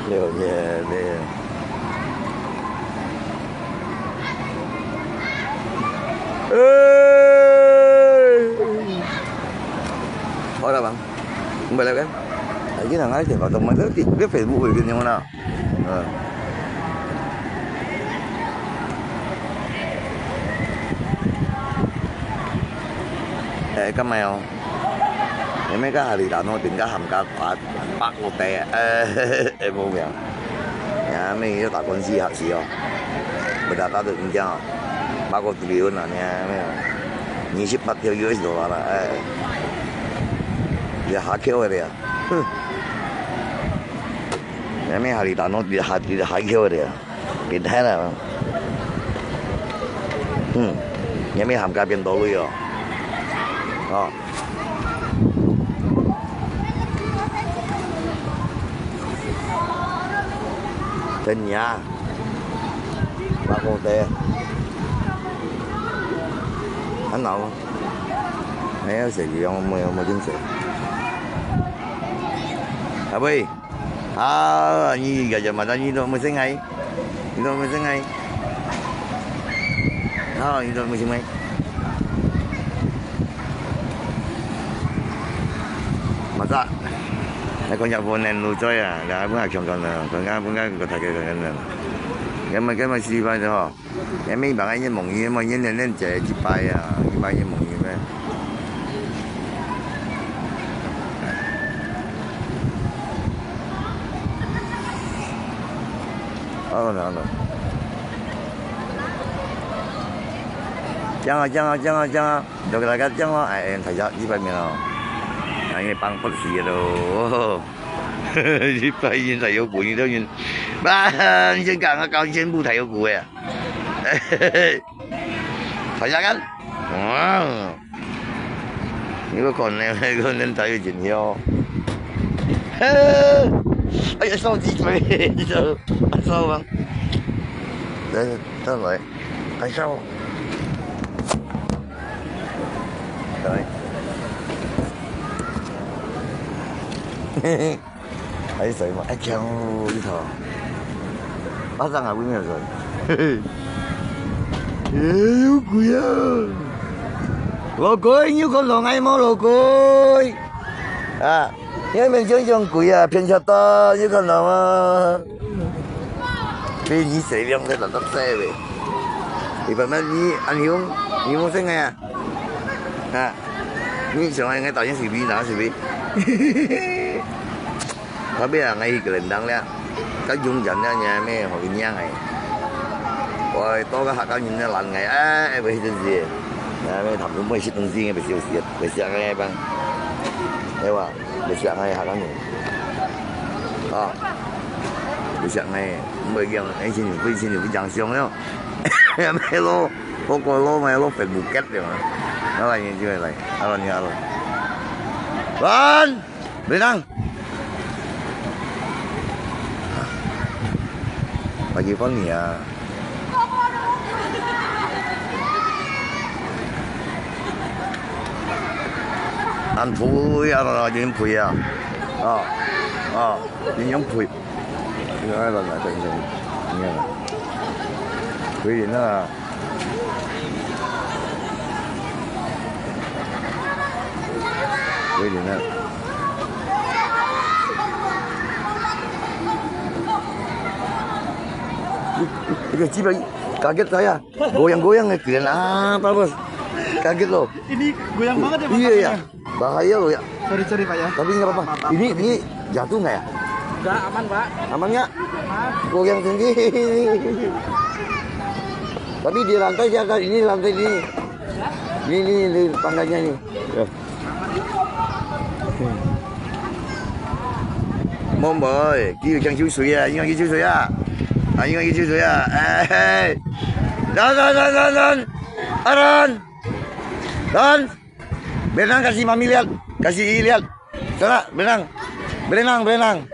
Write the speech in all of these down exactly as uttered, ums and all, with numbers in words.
六月六。哎，好了吧？你不来看？哎，你看，哎，这个都没得，这Facebook会跟你们了。嗯。哎，干嘛哟？ 你咩个哈利达諾定个含家瓜，白个地，呃，也無名。呀，咩要打官司下去哦。不打打得人家哦，白个地哦，那你咩？二十八條US dollar啦，哎。也下扣个了，哼。你咩哈利达諾也下也下扣个了。 變態啦。嗯，也沒含家變多位哦。哦。真呀，八个地。很老。沒有水用，沒有，沒有水。啊喂。 啊，你个就嘛，你都没生哎，你都没生哎。啊，你都没生哎。嘛咋？来看一下本人路在啊，来，本来看看呢，看看，本来个大概看看呢。根本，根本是一般的吼。 也没办法，也蒙鱼嘛，也能能在一百啊，一百也蒙鱼咩？好了，好了。讲啊，讲啊，讲啊，讲啊，都给大家讲啊，哎，哎，大家一百名哦。哎，帮不起了。 一百元才有鬼，你都人，哇，你先讲啊，搞全部才有鬼啊！大家看，哇，你个可能，可能才有钱哦。哎呀，烧鸡腿，烧，烧吗？来，再来，还烧。来。 还是谁嘛？哎，跳一头。巴掌啊，为咩人？嘿嘿。哎，有鬼啊！老鬼，你有看到我无，老鬼？啊，你还没想想鬼啊，骗车的，你有看到吗？比你水量才老得多嘞。你慢慢你，啊，你用，你用什么呀？啊，你想要我导演视频，哪个视频？ Tapi ang ai kelen dang lia, ka yung jan lia nia me ho kin yang ai. Oi, to ka ha ka nyin nia lan ngai ai, ai bai hit zi. Nia me tham yung bai hit tong zi ngai bai siu siat, bai siat ngai bang. Ewa, bai siat ngai ha ka nyin. Ah, bai siat ngai, bai yang ai chin bai chin bai yang siong yo. Ya me lo, ko ko lo me lo Facebook ket yo. Ala ni ji lai, ala ni ala. Lan! Benang. Pagi pagi ya. Ăn phui ya, nó dính phui ya. Ờ, ờ, dính giống phui. Cái đó là lại tình hình. Nghe nè. Phui gì nó là Wait a minute. Ikaw, Ciba, kaget saya. Goyang-goyang eh, keren apa, Bos? Kaget loh. Ini goyang banget ya, Pak, iya, iya. Katanya. Bahaya loh ya. Sorry, sorry, Pak, ya. Tapi nggak apa-apa. Maaf, maaf. Ini, ini jatuh nggak ya? Nggak, aman, Pak. Aman nggak? Aman. Goyang sendiri. Tapi di lantai di atas, ini lantai ini. Ni, ni, ni, panggangnya ni. Ya. Mong boy, kêu chàng chiêu suối à, anh kêu chiêu suối à. À, anh kêu chiêu suối à. Ê, ê. Đón, đón, đón, đón, đón. Đón, đón. Berenang kasi mami lihat, kasi i lihat. Sana, berenang. Berenang, berenang.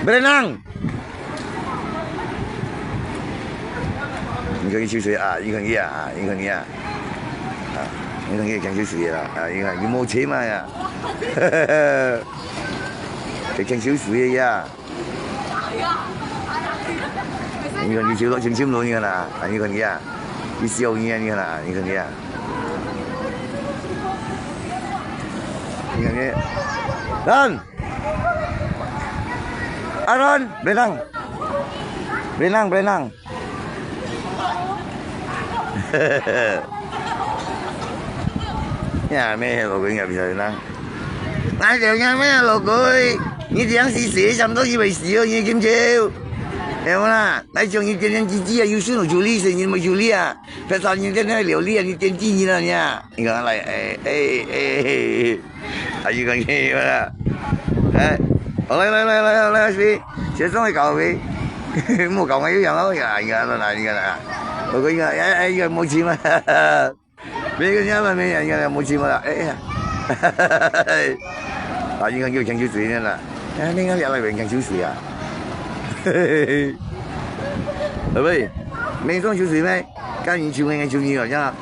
Berenang. Anh kêu chiêu suối à, anh kêu à, anh kêu à. À, anh kêu chàng chiêu suối à. À, anh kêu, anh kêu mô chế mà à. Cái chàng chiêu suối à. 你看佢手落青青咯，你看啦，啊，你看佢啊，佢笑你啊，你看啦，你看佢啊。你看佢，Ron，Aaron，berenang，berenang，berenang。Ya，咩，老公也比較berenang。哎，就ya咩，老公，你這樣死死，想到以為死哦，你今朝，有無啦？ 那種你天天自己啊，有時候處理，是你沒處理啊。平常你天天料理啊，你天天你了呀。你看來，哎哎哎，啊，你看你啦，哎，好，來来来来来，去，先送你搞呗，莫搞嘛，又养到呀，你看啦，你看啦，我跟你讲，哎哎，你看莫去嘛。 每个人嘛，每个人嘛，无钱嘛啦，哎呀，啊，应该叫抢救水呢啦，哎，你看你来人抢救水啊，对不对？没送救水咩？赶紧救人，救人好像，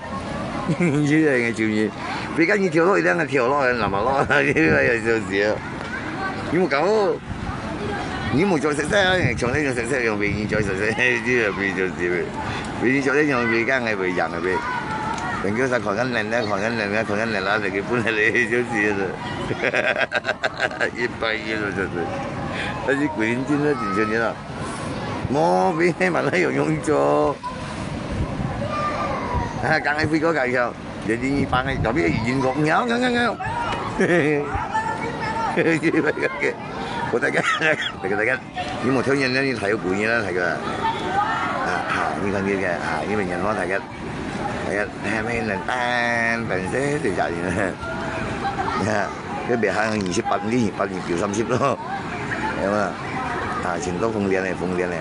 救人，救人，别赶紧跳落一两个跳落，那么落，你个有笑死啊！你莫搞哦。 你莫做食食啊，像你做食食，用别人做食食，你又别做食食，别人做得用别个，还会养个呗。人家啥看看人啊，看看人啊，看看人啊，这个本来嘞就是了，一百一了就是，但是鬼人真的真正的啦，莫比那蛮难有用做，啊，刚才飞过搞笑。 Jadi ni pangai, tapi izin kok ngiau ngiau ngiau ngiau. Kota kan, kota kan, ni mau tahu ni ni tayo punya lah tayo. Ah, ah, ni kan dia kan, ah, ni banyak orang tayo. Tayo, eh, main tan, tan se se jadi. Ya, dia biar hang ni cepat ni, cepat ni piu sam sip lo. Ya, mah. Ah, cinta phung lian eh, phung lian eh.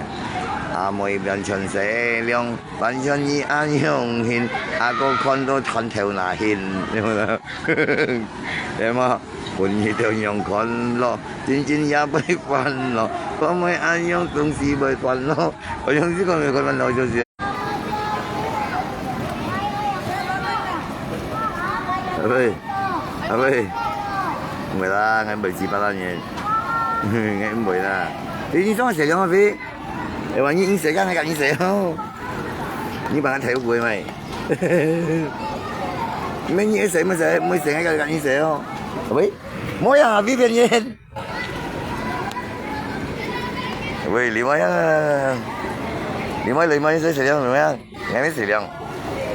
Ah, mau iban chon se liong. 反正你恁樣形，阿哥看到探頭那形，有無？有無？分你這樣看咯，真正也會煩惱，講會恁樣東西會煩惱，好像是講會煩惱就是。阿妹，阿妹，毋會啦，𠊎毋會自巴啦你，𠊎毋會啦。你你做麼个這樣啊，飛？ 哎，萬一你洗乾淨，你洗哦。你幫佢睇烏龜咩？咩你洗，乜洗，乜洗，該你洗哦。喂，莫呀，別別人。喂，你莫呀，你莫，你莫，你洗洗了，你莫呀。 𠊎乜洗涼，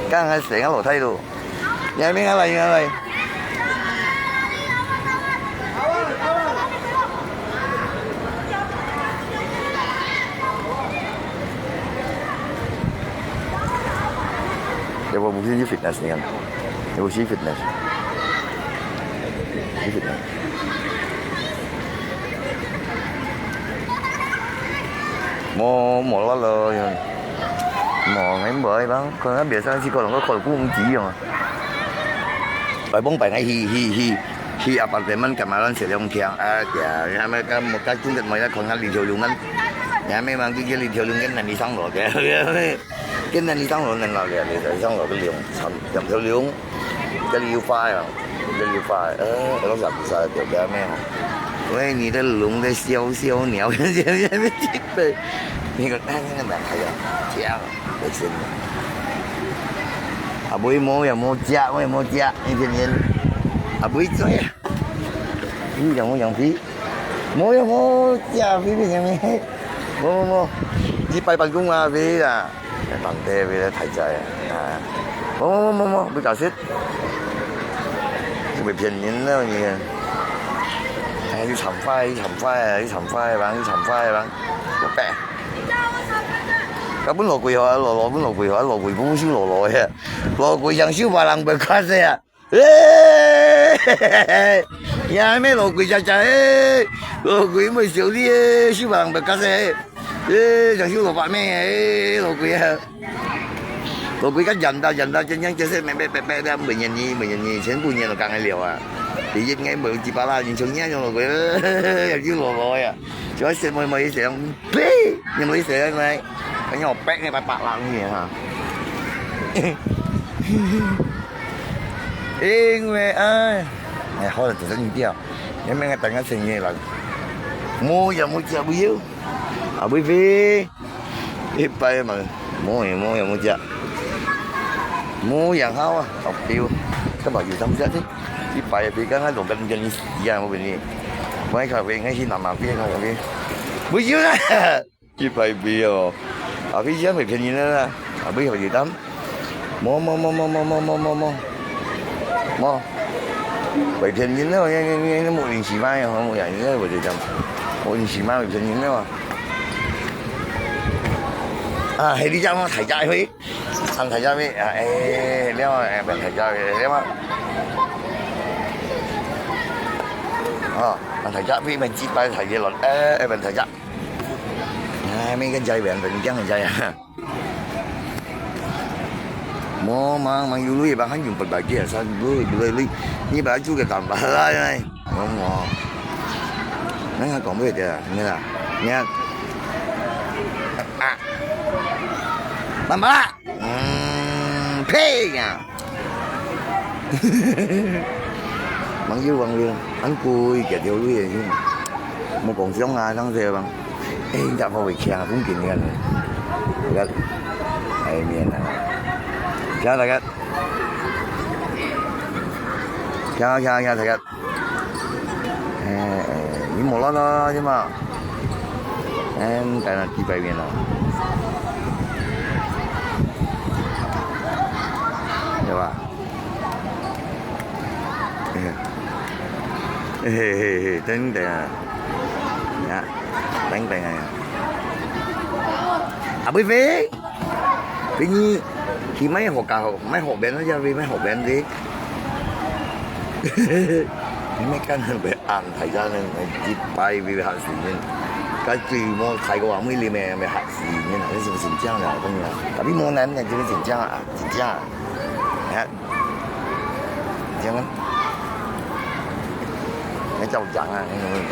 剛剛洗个老態度。𠊎乜𠊎來，𠊎來。要不，不去fitness你看，要不去fitness，去fitness。 無，無落咯，無，𠊎毋會，可能別生去可能會開公司樣啊。拜拜拜，𠊎去，去，去，去apartemen，該麼人食兩天，啊，呀，𠊎乜該，該中國妹仔，可能兩條龍啊，𠊎乜望佢兩條龍，跟人哋上路个。 今年你當老人了，你你當老个龍，兩條龍，這裡有花呀，這裡有花，呃，老實不是表表妹吼。喂，你的龍的小小鳥，你個哎，那個蠻好呀，這樣，不行。啊，不會摸呀，摸家，我也摸家，一天天，啊，不會做呀。你養我養肥，摸呀摸家，肥肥養肥。 無無無，去拜辦公啊，飛啦，辦公飛啦，太在啊，啊，無無無無無，毋搞事，毋會騙人啦你啊，哎，你慘快，你慘快啊，你慘快啊，你慘快啊，我白。佢分老鬼吼，老老分老鬼吼，老鬼不修老老呀，老鬼想修把人不看死啊。 欸，也係咩老鬼姐姐欸，老鬼妹小弟欸，修把人白格欸，欸，像修老伯咩欸，老鬼啊，老鬼个人到人到，真正就是咩咩咩咩的，每年你每年你全部年都讲个了啊，第一年没有几巴啦，你像你那种老鬼，像修老老呀，就要先妹妹一样，呸，你们一样来，哎呀，我白你白白狼你哈。 因為愛，哎，好了，就係你掉，你明个等下成年人，無也無食無有，啊，會飛，一擺嘛，無樣無樣無食，無樣好啊，好丟，根本有三隻呢。一擺比剛剛弄个人死啊，我跟你，我咖啡，我去拿咖啡，咖啡，不行啊，一擺比哦，咖啡先袂便宜的啦，咖啡好几单，莫莫莫莫莫莫莫莫莫，莫，袂便宜的，你你你你莫零食嘛，莫呀，你那我就讲，莫零食嘛，袂便宜的嘛。 啊，係你隻嘛，大隻去，恁大隻咩？啊，誒，了啊，誒，變大隻去，了嘛。哦，恁大隻，變變幾擺大隻咯，誒，誒，變大隻。哎，每個家裡變變這樣子呀。莫忙忙，有鐳吧，還用不來，第二三，鐳，鐳，鐳，你把它租給咱吧，來，來。 哦，哦。那个讲不对的，你看，你看，啊，慢慢啦，嗯，呸呀！网友，网友，俺贵个条路也行，莫讲相啊，当这吧。哎，你家伙会强，风景你看，你看，哎面啊，看那个，看看看那个。 哎，哎，你無亂咯，係嘛？哎，你等下幾百遍咯，對吧？嘿嘿嘿，等等啊，啊，等等啊，阿妹飛。 你去買好家伙，買好便那家伙，买好便的。你买干很会安排家呢，一百位吓死人。该最莫太过啊，每里面没吓死人啊，这是不是这样的？我跟你讲，tapi莫难的，就是这样啊，这样啊。哎，这样啊，要照讲啊，那种。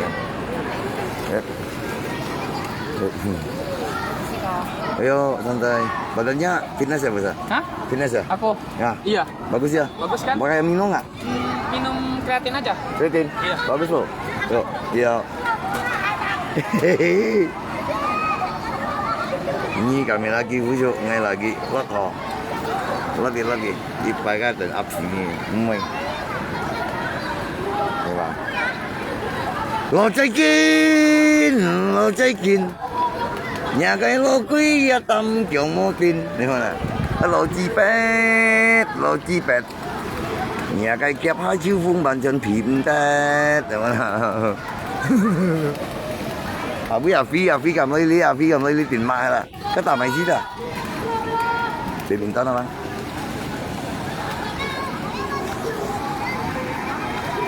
Ayo, santai. Badannya fitness ya, Bos? Hah? Fitness ya? Apa? Ya. Iya. Bagus ya? Bagus kan? Pakai minum nggak? Hmm, minum kreatin aja. Kreatin? Iya. Bagus loh. Yo, iya. Ni kami lagi busuk, ngai lagi. Lagi, lagi. 一百个人压死你，毋會，對吧？老再見，老再見，若个老鬼也擔強無定，你看啦，啊，老幾百，老幾百，若个夾下手風完全避毋得，對吧？啊，尾啊飛啊飛，敢來你啊飛，敢來你定買啦。 該打咩事的？badminton啊嘛？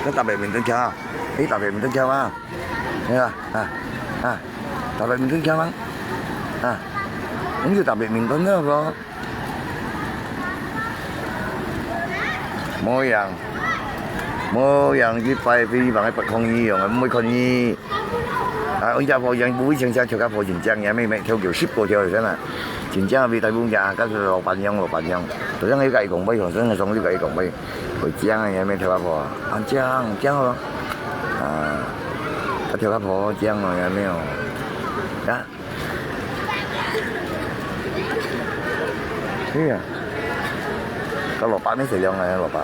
該打badminton強啊？你打badminton強啊？係啊，啊，啊，打badminton強嗎？啊，你就打badminton了咯。無樣，無樣，一擺飛，放个白空衣用，毋會看你。 啊，阮家婆樣不會成像跳个婆真靚，也妹妹跳九十多條真啊，真靚比大部分家，該是老闆娘，老闆娘，好像有个一公倍，好像係上有个一公倍，會靚啊，也妹跳个婆，啊，靚，靚咯，啊，啊，跳个婆靚咯，也沒有，啊。 係啊，該蘿蔔咩食量啊，蘿蔔？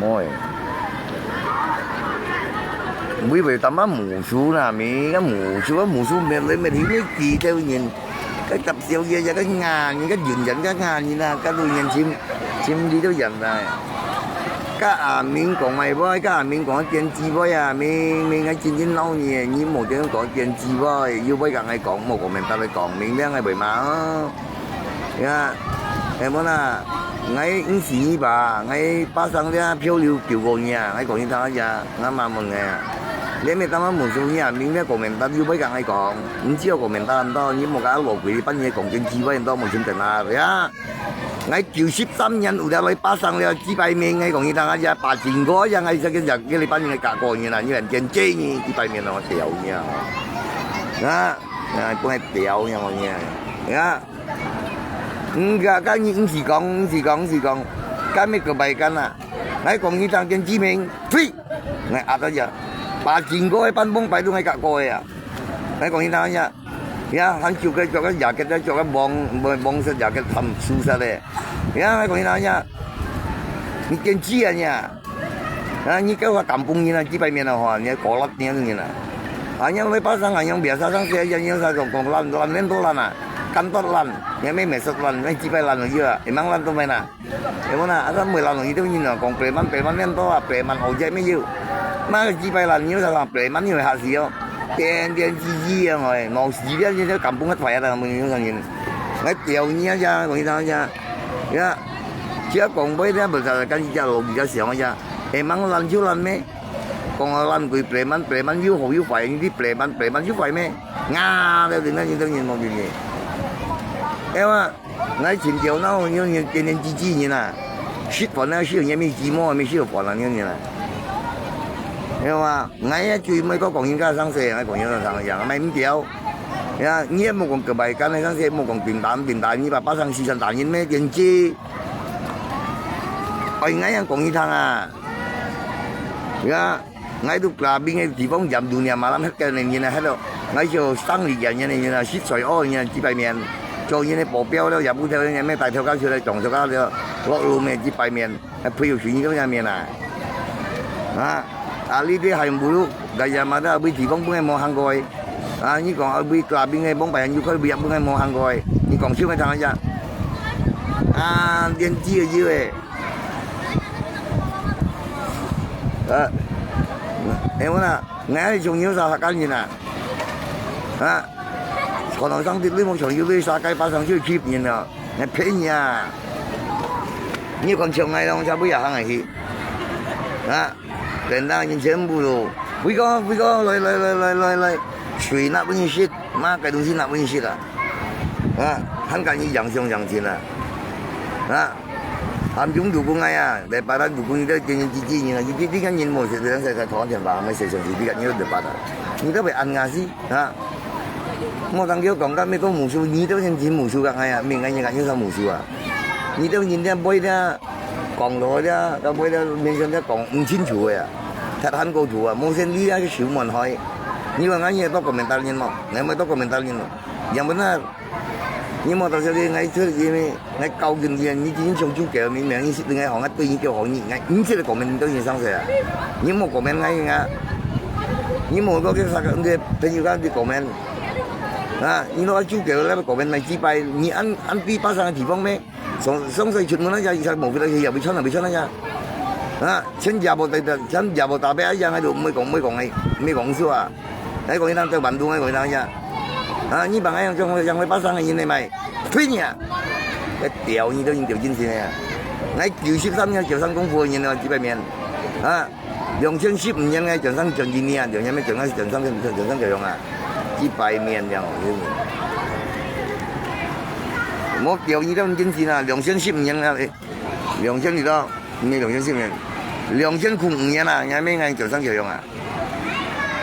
無誒。每回打嘛無輸啦，咪該無輸啊，無輸滅來滅去，你幾條人，該搭小爺也該硬，該忍人該硬人啊，該路人尋 心裡都忍啊。甲阿明講个話，甲阿明講電子話啊，明明𠊎真正鬧你，你無點講電子話，又會甲𠊎講，無講明白來講，明明𠊎會罵哦。呀，係無啦？𠊎毋死你吧，𠊎巴生了漂流九個月，𠊎講你聽下，𠊎媽問个啊。你咪當我無輸你啊，明明講明白又會甲𠊎講，你只有講明白唔到，你無甲老鬼半夜講電子話，你都無心等啊，呀。 𠊎九十三年有了來巴生了，幾百名，𠊎講你聽啊，也八千個，也𠊎這個人這禮拜人家過年啦，你還見這呢，幾百名咯，我屌你啊！啊，啊，本來屌你啊，我你啊，啊，嗯，該該你毋是講，毋是講，毋是講，該咩個拜干啊？𠊎講你聽見幾名，呸！𠊎壓到呀，八千個个半崩擺都𠊎甲過个啊！𠊎講你聽啊，呀，還著个，著个jacket，著个黃，黃色jacket，含輸煞咧。呀，𠊎講你哪樣？你點知啊你啊？啊，你叫佢kampung人啊，幾百年了吼，你還搞爛你个人啊！啊，你會巴生啊，你別啥上學，你你啥講講爛爛，爛到爛啊，幹到爛，你還沒沒說爛，你幾百爛了又啊，會忙爛到咩啦？ 有無啦？啊，咱梅蘭路呢兜人哦，講白話，白話念到啊，白話學者乜有。嘛个幾百人，你有啥講白話你會嚇死哦？癲癲雞雞啊，哎，腦死了，你這kampung个壞啊，他們有啥人？來屌你啊，講一聲啊，呀，只要講話咧，毋使跟你家老人家想啊，會忙爛就爛咩？講啊爛鬼白話，白話又好又壞，你白話，白話又壞咩？啊，了，人家你兜人講你，哎嘛。 𠊎尋條那有有癲癲雞雞人啊，食飯啊，食有咩雞毛，咩食飯啊，你人啊。對吧？𠊎也最尾个講人家上世，𠊎講人家上世，買毋掉。呀，你也莫講kebaikan个上世，莫講pintar pintar，你把巴生西山大人咩天气。哎，𠊎也講一趟啊。呀。 𠊎都clubbing个地方，jam dunia malam，歇个人啊，歇到，𠊎就生理人个人啊，食水屙人啊，幾百面，做人个保鏢了，也毋曉人咩帶頭家出來，撞頭家了，落路咩幾百面，還陪有水你个面啊，啊，啊，你這還毋如，gaya mada，位地方本來無行過个，啊，你講啊，位clubbing个，往擺有可能位也本來無行過个，你講笑个聽一下，啊，年紀个有个。 啊，哎，𠊎啦，𠊎係從小就客家人啊，啊，可能上帝你莫從小你啥个巴生就吸引啊，𠊎騙你啊！你看像𠊎啷，差不多也行下去，啊，等到人全部都，飛哥，飛哥，來來來來來來，水拿分你食，麼个東西拿分你食啊！ 啊，還敢去影相相親啊？啊，含中如果𠊎啊，來巴拉如果你在天天基金啊，你你你看人無是這樣在在討錢吧，沒誰生氣，你看你有得辦啊？你都會安雅西啊？莫當叫講到美國無數，你都先進無數个哎呀，明个人家有啥無數啊？你都人家買的，講落的，到買的面前在講毋清楚的啊，他談過度啊，無先你啊去修門開，你講俺也到國民大人嘛，俺們到國民大人嘛。 Yang benar. Ni mau tak jadi ngai tu ni ngai kau gin dia ni ni chong chu ke ni ngai ni sit ngai hong ngai tu ni ke hong ni ngai ni sit ko men tu ni sang saya. Ni mau komen ngai nga. Ni mau ko ke sa ka ngai pe ni ka di komen. Ha, ni lo chu ke la komen ngai chi pai ni an an pi pa sang ti phong me. 上上世出門啊，也無幾多，也未穿啊，未穿啊，啊，穿也無帶，穿也無打扮啊，也喺度，毋會講，毋會講，毋會講笑啊。哎，講一聲在萬東，哎，講一聲呀。啊，你把俺樣將會將會發生个人來買，推你啊！哎，屌你都已經掉進去了呀！哎，九十三年九三功夫个人了，幾百年啊！ 兩千十五年个轉生轉今年啊，兩千咩轉生轉生轉生轉生樣啊，幾百年了，莫表你都真心啊，兩千十五年了，兩千幾多？毋係兩千十五年，兩千空五年啊，你還沒俺轉生轉樣啊？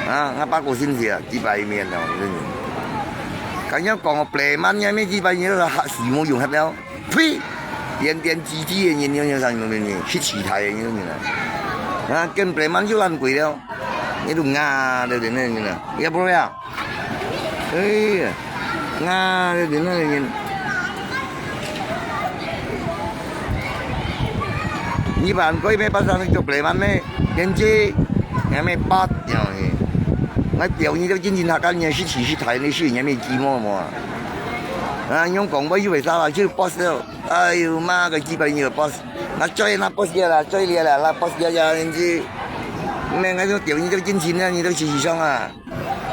啊，俺八個星期啊，幾百年了，真係。敢要講哦，百萬年咩幾百年了，嚇死無用忒了。 呸！癲癲雞雞个人，你有啥用个呢？去取代个，你有啥？啊，根本蛮就烂鬼了，你都啊，对对对对，也不会啊。哎呀，啊，对对对对。你把人鬼咩巴上做百万咩，年纪，还没八，你知道吗？我表你这个经济他干你是取是台，你是人家没寂寞嘛？ 啊，用講話又會啥啦，就boss了。哎呦媽个，幾百年个boss，那追那boss了啦，追了啦，那boss了呀，人家，咩，那種表你都進前了，你都時時上啊，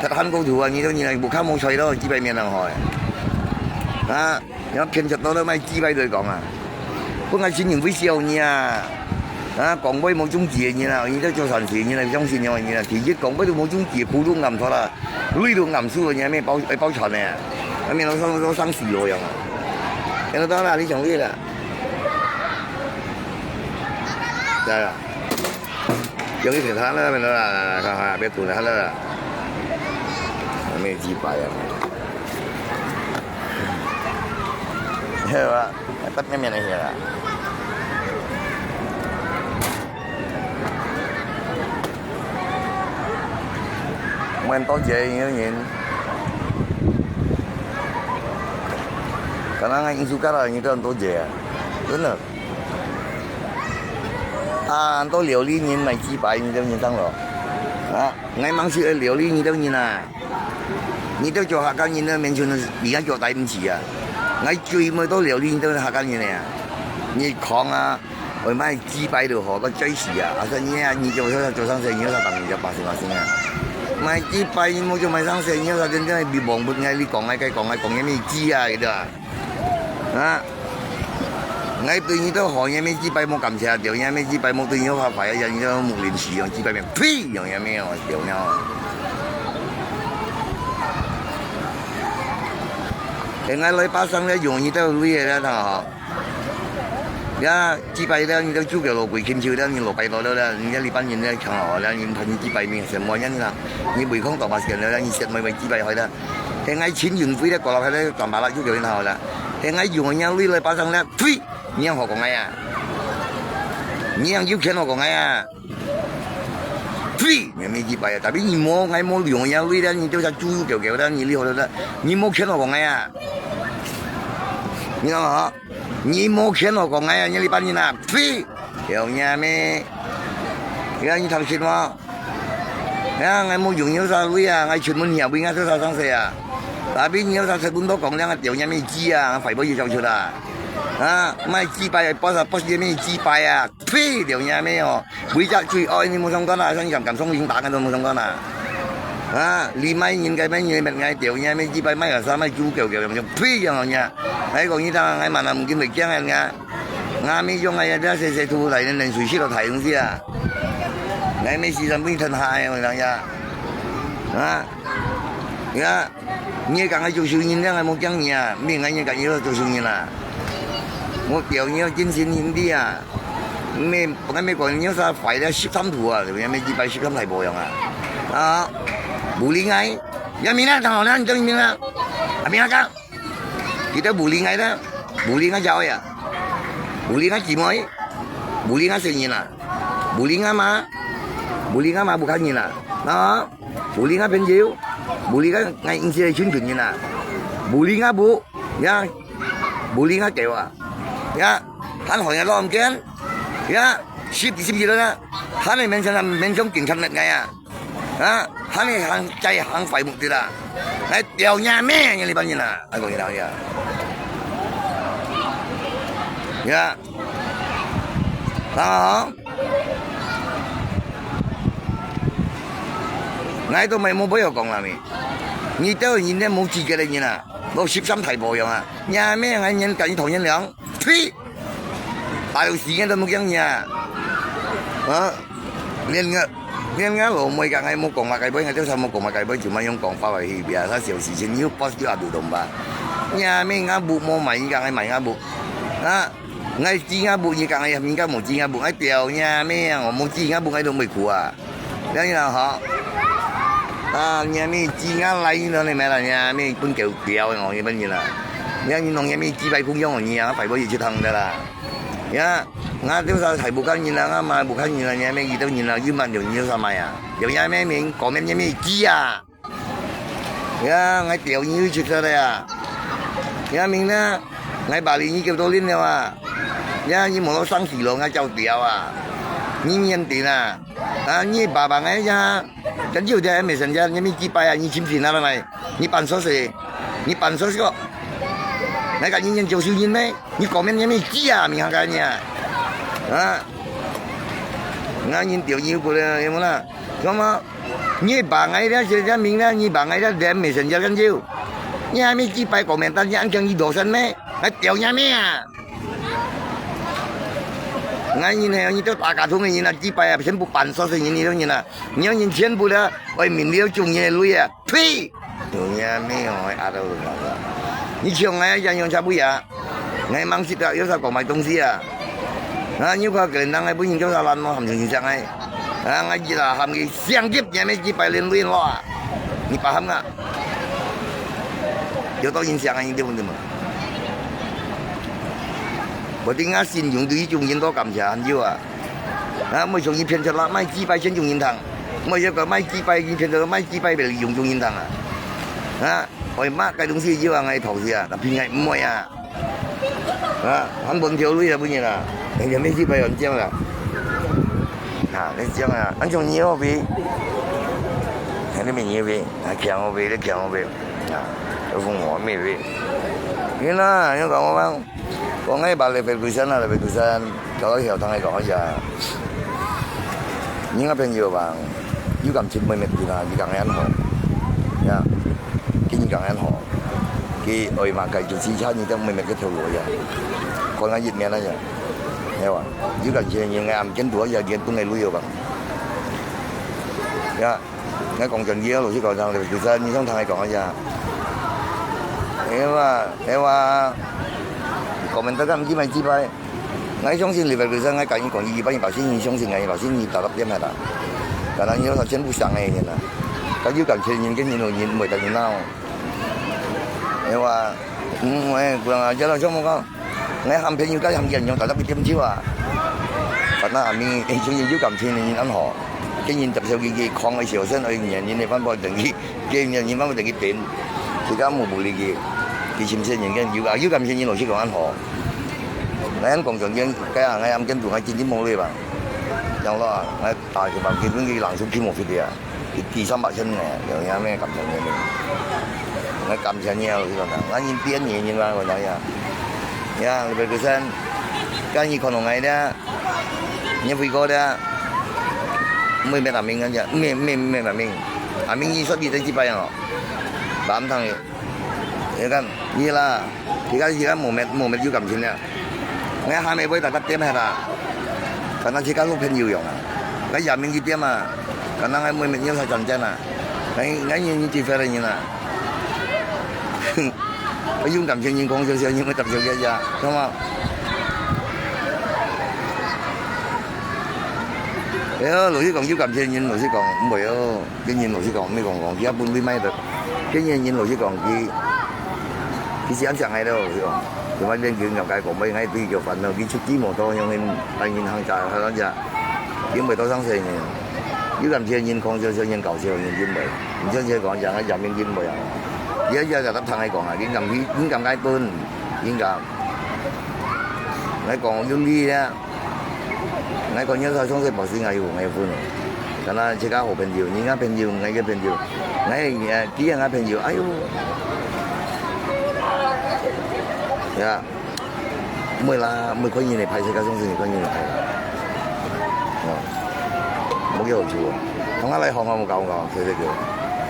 他喊過頭啊，你都你來不看無吹咯，幾百年了吼，啊，你要騙出到了，賣幾百來講啊，本來新人會笑你啊，啊，講話無中意个人啊，你都做善事，你來相信你啊，第一講話都無中意，普通暗錯啦。 累到暗處个，你還沒包，還包場呢，還沒有上上上洗了樣啊。看得到啦，你想累了。对啊，容易给他了，没有啦，看看，别堵了，他了。没有几百啊。对吧？还不面面那些啦。 滿多謝有人， Karena ngai insuk kara你都很多姐啊，真的。啊，都料理人买鸡排，你都认上了。啊，ngai mang si料理你都认啊。你都做客家人都面前都比较做大不起啊。Ngai最没都料理你都客家人啊。你讲啊，我买鸡排都好，都最喜啊。啊，说你啊，你就说做上生意，你要当人家百姓百姓啊。买鸡排你没就买上生意，你要真正比忙不，ngai你讲，ngai该讲，ngai讲也没鸡啊，对吧？ 啊，ngai對你兜好，也沒幾擺無感謝，對，也沒幾擺無對你好壞，也你兜木林市樣，幾擺面，呸，樣也沒有，對了。哎，ngai來巴生了，用你兜鐳个了，他哈。呀，幾擺了，你兜煮个老鬼，kimchi了，你老擺到了了，人家一般人了，看好了，你怕你幾擺面什麼样啦？你胃空到巴生了，你食没没幾擺好了。 係𠊎請運費咧，過落去咧，賺百啦，就叫人好啦。係𠊎用人鐳來巴生咧，呸！你樣好講𠊎啊？你樣有錢好講𠊎啊？呸！你乜幾擺啊？Tapi你無，𠊎無用人鐳咧，你就像豬油狗狗咧，你厲害咧，你無錢好講𠊎啊？你知道嗎？你無錢好講𠊎啊？你一般人啊？呸！有影咩？你看你貪心嗎？ 哎呀，𠊎無用有啥鐳啊，𠊎出門行為𠊎做啥生事啊。Tapi你有啥出門到講了，𠊎掉你乜雞啊，快不要走出啦。啊，買雞排，不是，不是乜雞排啊，呸，掉你乜哦。為隻最愛你無相干啊，像你敢敢送零打，𠊎都無相干啊。啊，你買人該買人，𠊎掉你乜雞排，買个啥買豬狗狗，呸，樣樣。𠊎講你聽，𠊎嘛那毋緊會驚人啊。 𠊎乜用𠊎這細細肚來，冷水洗到大東西啊！𠊎乜時常分你吞下个，我講呀，啊，呀，你講𠊎做小人，𠊎無驚你啊，毋係𠊎講你做小人啊，我表你要精神兄弟啊，乜，𠊎乜講你有啥壞了，十三度啊，對不對？乜一百十三大保養啊，啊，無理𠊎，要明天看好了，你等明天，啊，明天講。 Kita bully ngai ta, bully ngai jauh ya, bully ngai cimoi, bully ngai senyina, bully ngai ma, bully ngai ma bukan nyina, na, bully ngai penjiu, bully ngai ngai insi chun chun nyina, bully ngai bu, ya, bully ngai kewa, ya, han hoi ngai lom ken, ya, sip sip jilo na, han mention mention kin kan ngai ya. 啊，喊你行，再行快目的啦，來掉你命，你這班人啊，愛講你老呀，呀，啊，𠊎都無無必要講啦，你，你兜人咧無資格个人啊，無十三大保養啊，你命𠊎人跟你同人量，呸！ 打到死人都無驚你啊！啊，連𠊎，連𠊎老妹講，𠊎無講嘛，該杯，𠊎就算無講嘛，該杯，就嘛用講法來去別，他小事情，又不就阿杜東吧？你啊，命𠊎不無買，你講𠊎買𠊎不，啊，𠊎知𠊎不，你講𠊎人家無知𠊎不，𠊎掉你啊，命啊，我無知𠊎不，𠊎都無苦啊。 了你啦吼。啊，你還沒雞鴨來，你都沒買了，你還沒分狗屌的哦，你本人啦。你看你弄你還沒雞排空用哦，你啊，排不一去趟的啦。呀，俺就是還不看你啦，俺嘛不看你啦，你還沒遇到你啦，又蛮有你有啥买啊？有你還沒名，搞面你還沒鸡啊？ Ya，𠊎掉你又出出來啊！Ya，明呢，𠊎把你你叫到恁了啊！Ya，你無到上去咯，𠊎叫掉啊！你認定啊？啊，你爸爸𠊎呀，真有的還沒生下，你沒幾擺啊？你清醒啊，來，你半熟死，你半熟死哦！𠊎講你認九十人咩？你講面你沒幾啊？明下個你啊！啊！𠊎認掉你又過來，有無啦？ Ngomong，你把ngai dia sila minda，你把ngai dia dem messenger kan jiu。你還沒幾擺komentar，你安強你dosen咩？還屌你咩啊？Ngai nhìn thấy你都打卡通的人啊，幾擺啊，全部半熟的人，你都認啊。你要認全部的，愛明了中你的鐳啊，呸！有你咩哦，阿都，你像ngai一樣差不多啊。 Ngai mang sida有啥講買東西啊？啊，你看个人，𠊎本人叫啥爛咯，含成這樣哎。啊，𠊎一下含佢相接，也沒幾百年鐳咯啊！你把含啊？有到影響啊，你對不對嘛？我聽啊，信用對一種人都感謝很久啊。啊，每種人騙出來，賣幾百千種人糖，每一個賣幾百，人騙出來賣幾百，用種人糖啊！啊，我罵該東西有啊，𠊎投資啊，但平常毋會啊。啊，還分條鐳啊，分人啊，人家沒去白玩獎啦。啊，你講啊，恁像你好比，你沒你比，啊，強好比，你強好比，啊，有風華沒比。你啦，你講我講，講那把Leverkusen啊，Leverkusen，搞到曉得講一下，你个朋友吧，有感情妹妹的啦，你講很好，呀，跟你講很好。 佢愛嘛，該就自家你都妹妹个頭路呀，看下一面了呀，係吧？有感情人，𠊎毋見多呀，佢都愛旅遊吧。呀，𠊎講真个，老實講，上就係你想聽𠊎講一下。係吧？係吧？講明大家毋知買幾擺。 𠊎相信Leverkusen，𠊎跟你講，一百一百信你相信𠊎，一百信你打到點下啦。當然你說全部上个人啦，但有感情人跟人有人，袂得人鬧。係吧？嗯，喂，不然啊，這老兄我講，𠊎喊朋友，該喊人用打到一點酒啊。反正阿明，相信有感情的人安好，跟人接受佢，佢狂个小聲，而且人的反駁等於 佢人人幫佢等佢點，自家無無理佢，佢心生人个有啊，有感情人老實講恁好。𠊎講真个，該啊，𠊎暗間做，𠊎真正無理吧。樣咯，𠊎打佢吧，佢分佢冷手起無fit个啊，佢幾三百千呢，有影咩感情个呢？𠊎感情个啊，老實講，𠊎人變人人嘛，我講呀，呀，你別个聲，今日看到𠊎呢。 你飛過了，毋會滅阿明个，毋會，毋會，毋會滅阿明。阿明你說你在幾擺哦？南唐个，你看，你啦，你看，你看，無滅，無滅有感情了。𠊎還沒會打到點下啦，反正自家做朋友用啊。𠊎也明佢點啊，可能𠊎無滅你才轉正啊。𠊎，𠊎你，你幾歲了你啊？ 用感情人講笑笑，因為搭笑笑呀，懂嗎？哎呀，老實講，有感情人，老實講，毋會哦。跟人老實講，毋係講講，佢也本來買得。跟人人老實講，佢，佢是恁想愛的，老實講。另外一點，佢了解講，買𠊎對佢煩惱，佢出去無多，用人，但人行家，他講講，因為多上歲人，有感情人講笑笑，人搞笑，人認為。 你像這講講啊，人民認為啊，也也也得聽佢講啊，人感佢，人感該分，人感。𠊎講有理啊，𠊎講你說上世博士，𠊎有，𠊎有分哦。但係自家好朋友，人家朋友，𠊎个朋友，𠊎也，佢也𠊎朋友，哎喲，呀。 毋會啦，毋會看人个歹勢，該種事情看人个歹啦。哦，無幾好處哦。同下來好好搞搞，謝謝佢。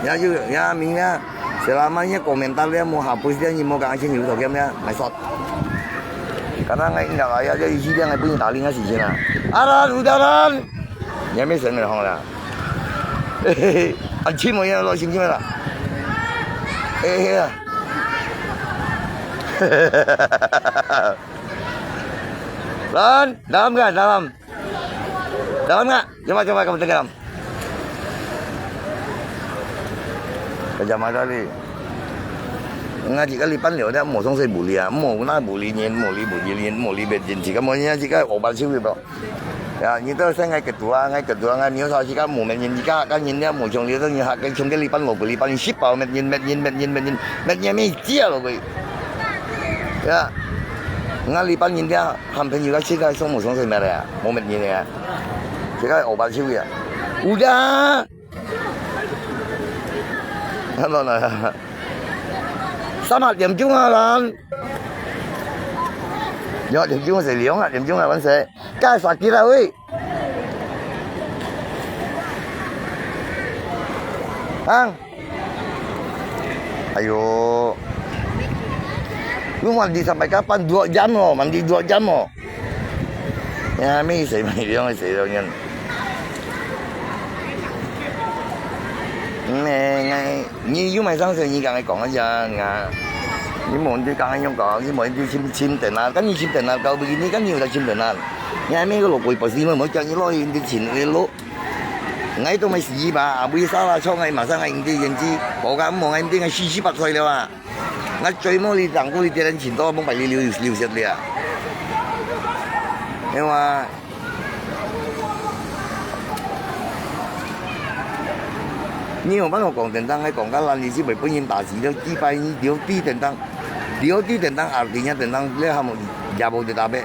也有，也明了，selama你komentar了，無hapus了，你無講先有條件了，my shot。Karena ngai ingat lah, ya, ya, isi dia ngai punya taling ngai sisi na. Aran, udaran. Ni ambil sen hong lah. Hehehe. Anjing mo yan, lo sing sing lah. Hehehe. Lan, dalam kan? Dalam. Dalam nggak? Coba, coba kamu tenggelam. Kacamata ni. Ngaji kali pan liu dah, mo song sai buli ah, mo na buli nyin, mo li buli nyin, mo li bet jin, jika mo nyin, jika obat siu gitu. Ya, nyi to sai ngai ketua, ngai ketua, ngai miu sa jika mo men nyin, jika kan nyin dia mo chong liu to nyi hak kan chong ke li pan lo buli pan, sip pau met nyin, met nyin, met nyin, met nyin, met nyin mi jia lo buli. Ya. Ngai li pan nyin dia, ham pen yu ka chika song mo song sai met ya, mo met nyin ya. Jika obat siu ya. Udah. Ano na? Sama tiêm chung ah lan. Yo, tiêm chung se liong ah, tiêm chung ah, wan se. Ka sa kira ui. Hang. Ayo. Lu mandi sampai kapan? Dua jam lo, mandi dua jam lo. Ya, mi sai mai liong sai liong nyan. Nè, ngai, nyi yu mai sang se nyi kang ai kong a ya, nga. Nyi mo nyi kang ai yong kong, nyi mo nyi chim chim ten na, kan nyi chim ten na, kau begini kan nyi udah chim ten na. Ngai mi ko lo koi pasi mo mo kang nyi lo nyi chin nyi lo. Ngai to mai si ba, abui sa la chong ngai ma sang ngai nyi yen ji, ko ka mo ngai nyi ngai si si pat soi le wa. Ngai choi mo li tang ko li tian chin to mo pai li liu liu siat li a. Ngai wa. Nyi hong ban hong kong ten tang, ngai kong ka lan li si bai pun yin ta si liu, ti pai nyi liu ti ten tang. Tiap-tiap tentang artinya tentang le ham ya bo de tabe.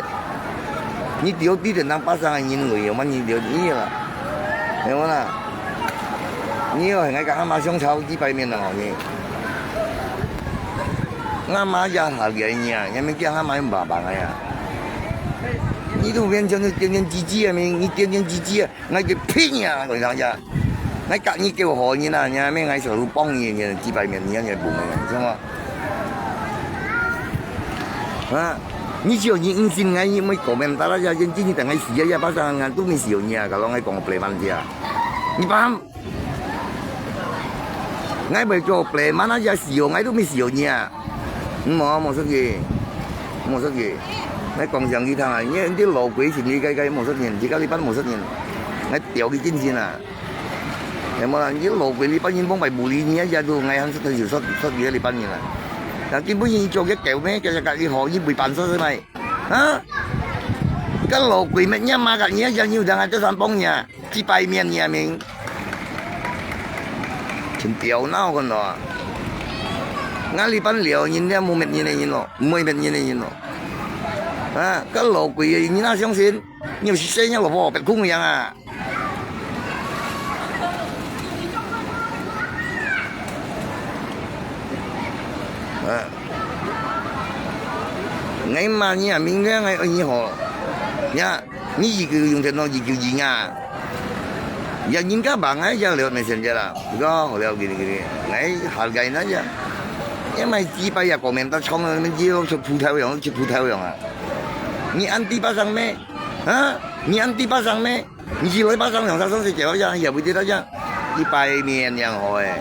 Ni tiap-tiap tentang pasang angin ngui, yo man ni tiap-tiap ni lah. Yo mana? Ni yo ngai ka hama siang chau di pai mian nang ni. Ngama ya hal ya ni ya, ya men kia hama yung baba ngai ya. Ni tu mian jang ni tiap-tiap ji ji ya, men ni tiap-tiap ji ji ya. 𠊎个屁呀，𠊎讲呀，𠊎甲你叫好人啊，你还没𠊎手路帮你，你几百面，你也不会，是吗？啊，你只有你唔信，你没搞明白了呀，人家你等下死呀，ya pasang，都没死有你啊，kalau 我讲个白话啊，你 paham？ 𠊎会做白话啊，ya死有，𠊎都没死有你啊。 無，無出去，無出去。𠊎講聲佢聽啊，你，你老鬼心理該，該無出現，自家禮拜無出現，𠊎吊佢精神啊。有無啦？你老鬼禮拜日幫擺無理，你也都𠊎還出去就出，出去禮拜日啦。但根本你做个狗咩，叫佢家己好，你會辦事是咪？啊？該老鬼咩，你媽个，你也有人還在山幫你啊？ 幾百面你也明，真吊腦看到啊！𠊎禮拜六人家無滅人个人咯，毋會滅人个人咯。啊，該老鬼个，你哪相信？你有十歲，你老婆別空樣啊！啊！ 𠊎罵你啊，明天𠊎愛你好。呀，你一个用電腦一个人啊。Ya人家bang ai ya lewat messenger lah. Buka hotel gini-gini. Ngai hargai na ya. Ya mai jibai ya komen ta chong na men jiu chuk putau yong, chuk putau yong ah. Ni anti pasang me? Ha? Ni anti pasang me? 你去来巴掌两三双是脚下也不知道讲，一百面两好哎。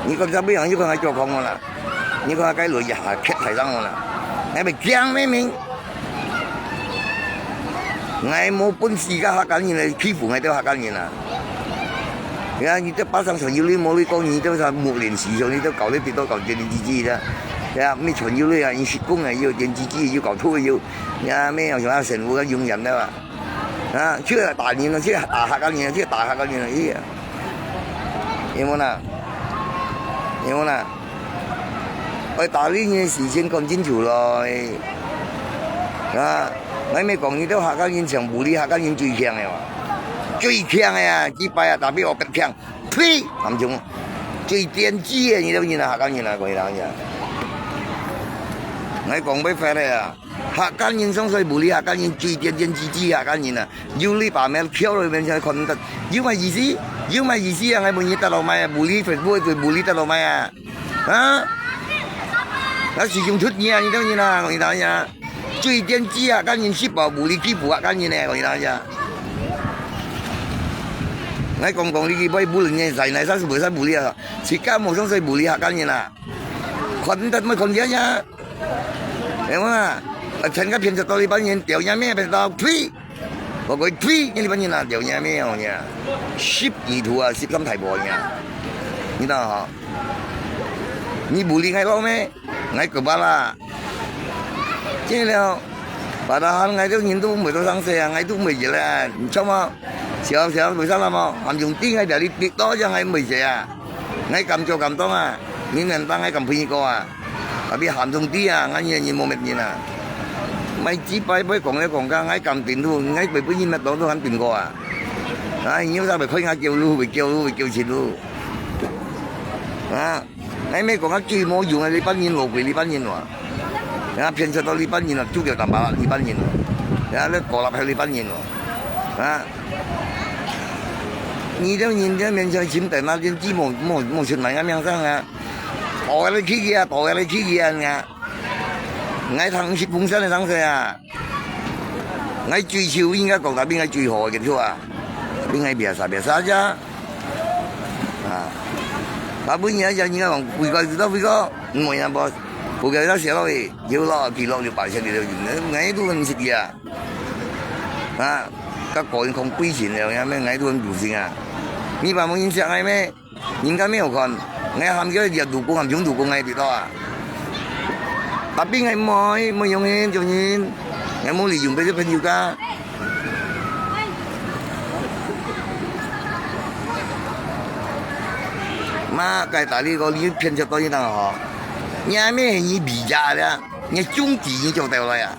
你讲这不样，你看还叫空了啦，你看该轮一下开台上了啦，还没讲明明。 𠊎無本事个客家人來欺負𠊎兜客家人啊！你看，你兜巴掌上有理無理講，你兜啥木蓮時上，你兜搞得比到搞點點滴滴的。呀，沒傳有理啊，你是講啊，有點滴滴，有搞錯有，呀，沒有像阿神父个永遠的吧？啊，去打人了，去打客家人了，去打客家人了，哎呀，有無啦？有無啦？ 愛打理你个事情講清楚咯，啊，𠊎咪講你兜客家人像無理客家人最強个嘛，最強个啊，幾擺啊，tapi我別強，呸，含中，最癲雞个你兜人啊，客家人啊，講你兜人啊，𠊎講袂快个啊。 客家人上衰無理客家人，最癲癲雞雞客家人啊！有理把妹翹落面前看毋得，有麼意思？有麼意思啊？𠊎問你得落買啊？無理Facebook就無理得落買啊？啊？𠊎時常出你啊，你兜人啊，講你兜人啊！最癲雞客家人，食飽無理欺負客家人呢，講你兜人啊！𠊎講講你去買無理个，在哪啥是無啥無理啊？自家無上衰無理客家人啊！看毋得莫看佢啊！ 有無啊？啊，全个騙出到你班人，掉你咩騙到，呸！我講呸，你班人啊，掉你咩哦呀？十二度啊，十三大波呀！你知道哈？你無理𠊎老咩？𠊎个巴啦！這了，padahal𠊎兜人都毋會到生死啊，𠊎都毋會死啦，你知無？小小為啥啦無？還用地𠊎這裡跌倒，這樣𠊎毋會死啊！ 𠊎敢做敢當啊，你能當𠊎敢陪你過啊。Tapi喊兄弟啊，𠊎人人無滅人啊。買幾百倍講來講去，𠊎敢頂路，𠊎會分你滅到都敢頂過啊。啊，你有啥會開𠊎叫路，會叫路，會叫前路。啊，𠊎乜講啊，最無用啊，你班人老鬼，你班人哇。啊，騙出到你班人啊，就叫打麻辣，你班人哇。啊，你搞落去你班人哇。啊。 你兜人兜面前尋等那天，既無無無出來个名聲啊！逃下來去啊，逃下來去啊！𠊎聽是風聲个聲勢啊！𠊎追求應該講，tapi𠊎最好个結束啊！tapi𠊎biasa biasa aja啊！Tapi你愛講，你愛講，飛過知道飛過，毋會啊，boss，飛過知道寫落去，有落記錄有擺出來了，𠊎都毋識啊！ 啊，甲個人講貴姓了，也咩，𠊎都很不幸啊。你把門人想愛咩？人家沒有看，𠊎喊叫你讀過，喊中讀過，𠊎知道啊。Tapi𠊎無，無用个，做人，𠊎無利用別个朋友家。啊，該大理个你騙食到你當好，你還沒你比價的，你中底你就得了呀，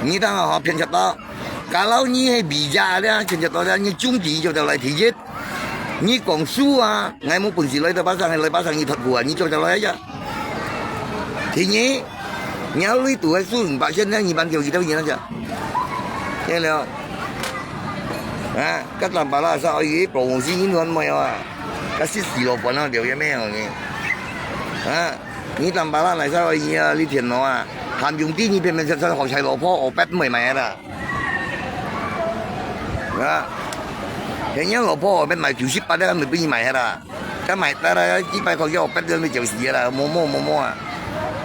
你當好騙食到。Kalau你係比價的，騙食到的，你中底你就得了。第一，你講輸啊，𠊎無本事來到巴生，來巴生你脫褲啊，你就得了呀。第二，你要你賭輸五百千，你萬條幾多錢啊？對了。 啊，該當巴拉沙可以保護自己亂賣啊，該食死老本啊，了解沒有呢？啊，你當巴拉來沙可以啊，你天哪啊，還用地你偏偏出出學菜老婆，我bet毋會賣啦。啊，人家老婆我bet賣九十八的，還沒畀你賣啦。 該賣得啦，幾百塊錢，別人都笑死啦，摸摸摸摸啊！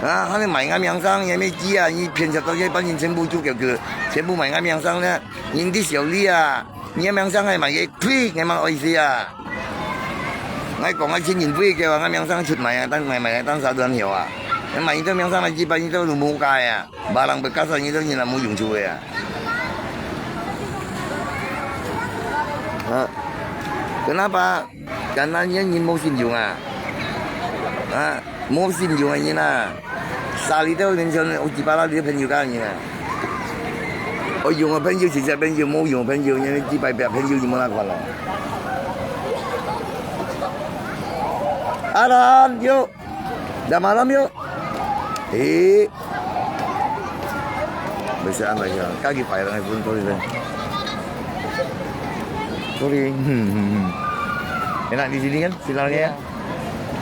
啊，還有賣个名聲，也沒知啊，你騙食到這班人全部就叫叫，全部賣个名聲呢，人的小利啊，你个名聲還賣个貴，你蠻愛惜啊！𠊎講个千人會叫啊，𠊎名聲出賣啊，當賣賣當啥都很好啊，賣你个名聲來幾百，你都無價啊！ Barang bekas你都你那無用處个啊。啊，kenapa？Karena你人無信用啊。啊，無信用个人啊。Sa里都人像有幾百个朋友个人啊。有用个朋友，真正朋友，無用个朋友，你幾百个朋友，你無哪款咯。Alan，有。 Dah malam yuk. Eh. Bisa ano siya? Kagi pa ilang iPhone ko rin. Sorry. Enak di sini kan sinyalnya?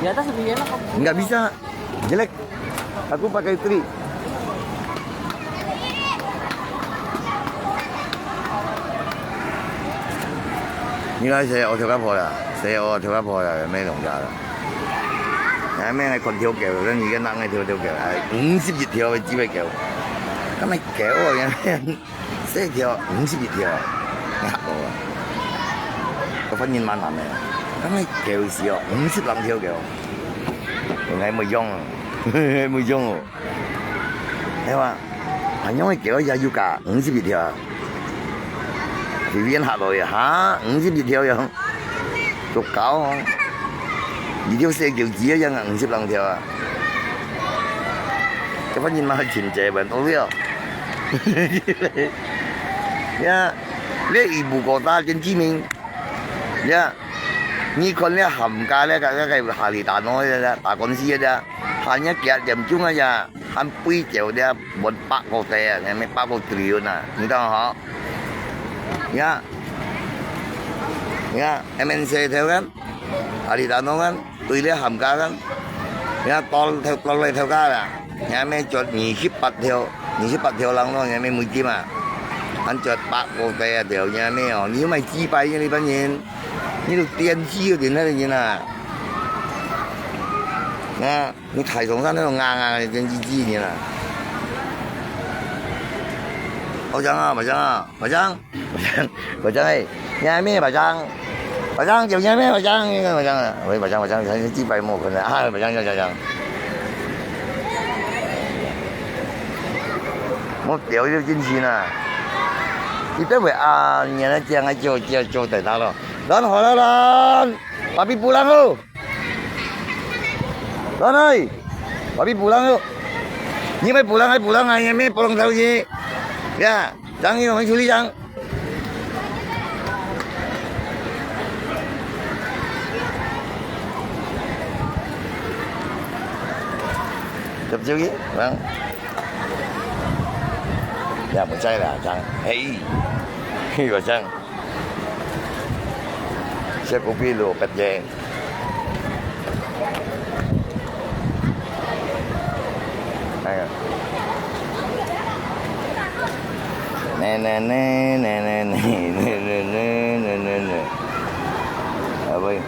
Di atas lebih enak. Nggak bisa. Jelek. Aku pakai tri. Ni lah saya otak apa lah? Saya otak apa lah? Main dong dah. Ai，咩係看條狗，跟住而家冷个條條狗，係五十一條个只隻狗。咁係狗啊，細條五十一條，嚇到啊！個反應蠻難个，咁係狗時哦，五十零條狗，應該冇用啊，冇用哦。 係嘛？恁樣个狗也有價，五十一條啊！隨便下落去，哈，五十一條樣，足高哦！一條細狗子一樣啊，五十零條啊！這番人嘛，真濟，蠻多了。呀，這一步過大，真致命。呀，你看這喊價這个，這个哈利大孬這个，打官司个這，喊人家幾點鐘啊呀？ 還飛走了，問百個地啊，你們百個triliun啊，你知道吼？呀，呀，M N C頭kan，阿里大東kan，對了喊價kan，呀，到頭到來頭價啦，你們做二十八條，二十八條人咯，你們每天嘛，還做百個地啊條，你們哦，你又買幾百億一般人，你都電視有點那個人啊，啊。 你大眾上那種硬硬个電視機呢啦。包廂啊，包廂啊，包廂，包廂，包廂哎，你還沒包廂？包廂，有人沒包廂？那個包廂啊，喂，包廂，包廂，他是幾百莫可能啊，包廂，包廂，包廂。我表就進去了，你等會啊，你來講啊，就就就等他了，人好了啦，把皮布让哦。 Ron ơi, papi pulang yuk. Ni mai pulang ai pulang ai, ni mai pulang tahu ni. Ya, Jang ni mai suli Jang. Jap jap ni, bang. Ya, percaya lah, Jang. Hei, hei, Jang. Siap kopi lu, pet je. Ayo. Ne, ne, ne. Apa ni?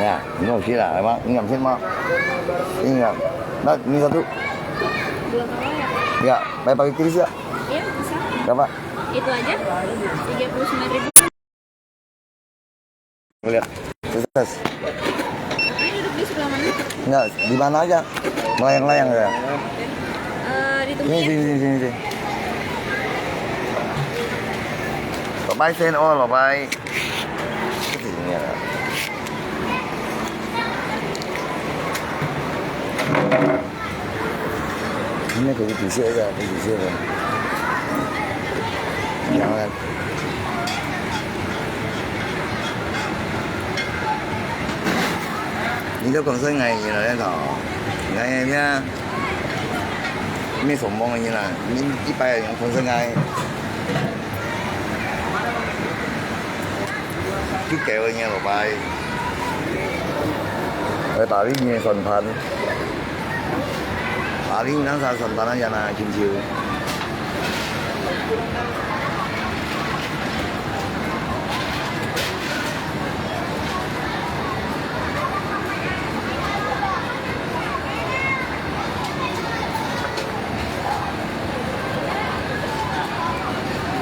Ya, ini okey lah, emang ini okey mah. Ini ya, nah, ini satu. Belum tahu ya? Ya, mai pakai kris ya. Iya, bisa. Berapa? Itu aja, tiga puluh sembilan ribu. Lihat, sukses. Ini duduk di Sebelah mana? Enggak, di mana aja. Melayang-layang aja. Eh, di Sini, tempat. Sini, sini, sini, sini. Bye-bye, Sen. Oh, bye-bye. Ke sini ya. Ini kau bisa aja, kau bisa aja. Jangan. Ni kau konsep ngai ni lah, ya tau. Ngai ni ah. Ni sombong ni lah. Ni ipai yang konsep ngai. Ki kau ni lo pai. Eh, tadi ni son pan. Tadi nang sa son pan aja na kim chiu.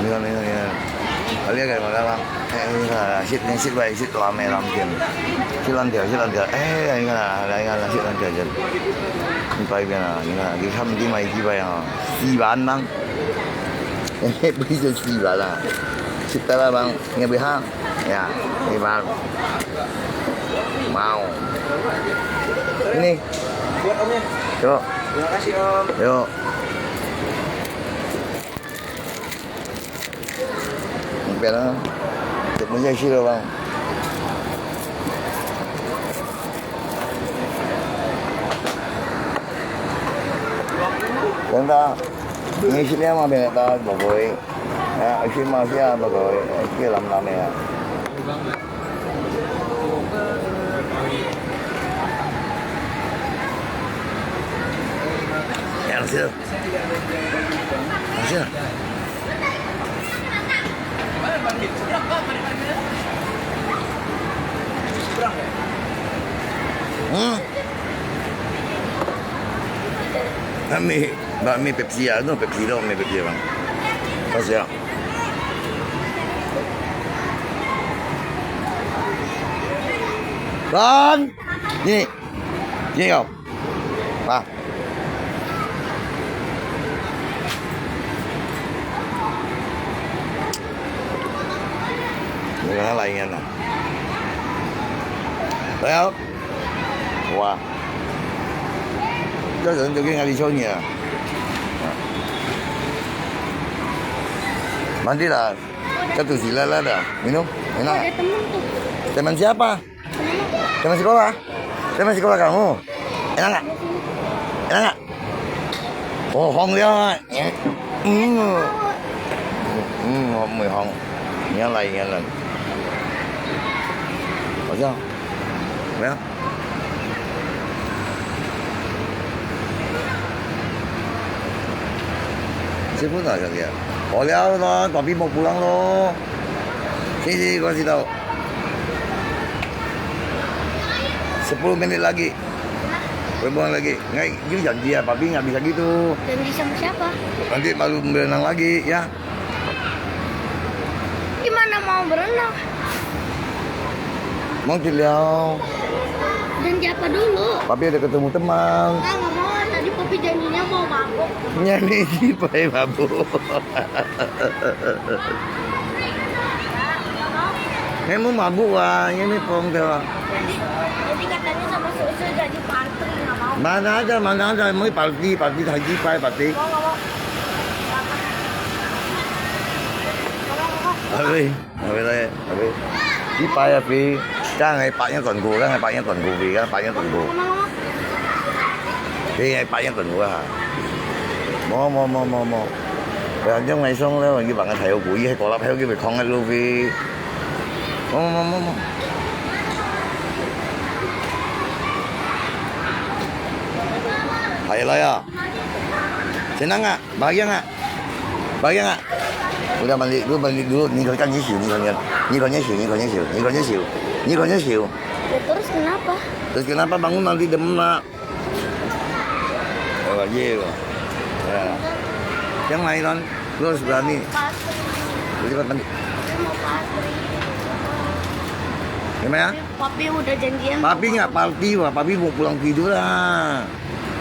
你看，你看，你看，啊，你看，你看，哎，你看啊，食，食來，食爛个爛片，食爛條，食爛條，哎，你看啊，你看啊，食爛條先。你擺一遍啊，你看啊，你看，你買幾擺啊？四萬吂？不是四萬啊，食得啦吂，你不要。 Ya, ini baru. Mau. Ini. Buat Om ya. Yuk. Terima kasih Om. Yuk. Ini lah. Untuk punya sih, Bang. Bentar. Ini sini mah bentar, Bang. 啊，去馬來西亞，不過，去南南个啊。哎，老師，老師。嗯。 Bakmi, bakmi Pepsi ah, no Pepsi, no Pepsi bang. Kasih ah. Bang, ni, ni kau, ah. Ni kau lain kan ah. Kau. Wah. Kau jangan jogging hari Isnin ya. Mandi lah. Kau tu sila lah dah. Minum. Enak. Ada teman tu. Teman siapa? Teman sekolah. Teman sekolah kamu. Enak nggak? Enak nggak? 好香了啊！嗯，嗯，好味香，你要來，你要來，好像，沒有。師傅哪裡啊？好了咯，tapi mau pulang咯。謝謝，我知道。Sepuluh menit lagi. Berbuang lagi. Ngai, you janji apa, Bing? Habis lagi tu. Janji sama siapa? Nanti malu berenang lagi, ya. Gimana mau berenang? Mau tidak? Janji apa dulu? Papi ada ketemu teman. Ah, nggak mau. Tadi Papi janjinya mau mabuk. Nyari si Pai mabuk. Ngai mau mabuk ah, ngai mau pulang dah. Jadi, jadi katanya sama Susu jadi party, nggak mau. Mana ada, mana ada, mau party, party, haji pai, party. Mau, mau, mau. Party. Habis lah, habis. Di pai habis. Kan ngai pai yang tuan ku, kan ngai pai yang tuan ku, kan pai yang tuan ku. Di ngai pai yang tuan ku ha. Mo, mo, mo, mo, mo. Yang jam ngai song le, ngai bang ngai thai ku, ye ko la thai ku be kong ngai lu bi. Mo, mo, mo, mo. Hai lai ah. Senang ah, bahagia ah. Bahagia nggak? Udah mandi dulu, mandi dulu. Ni kau kan nyisir, ni kau nyisir, ni kau nyisir, ni kau nyisir, ni kau nyisir, ni kau nyisir. Ya, terus kenapa? Terus kenapa bangun mandi demam nak? Oh, iya, iya. Ya. Yang lain kan, terus berani. Terus cepat mandi. Kenapa? Papi udah janjian. Papi nggak party, wah. Papi mau pulang tidur lah.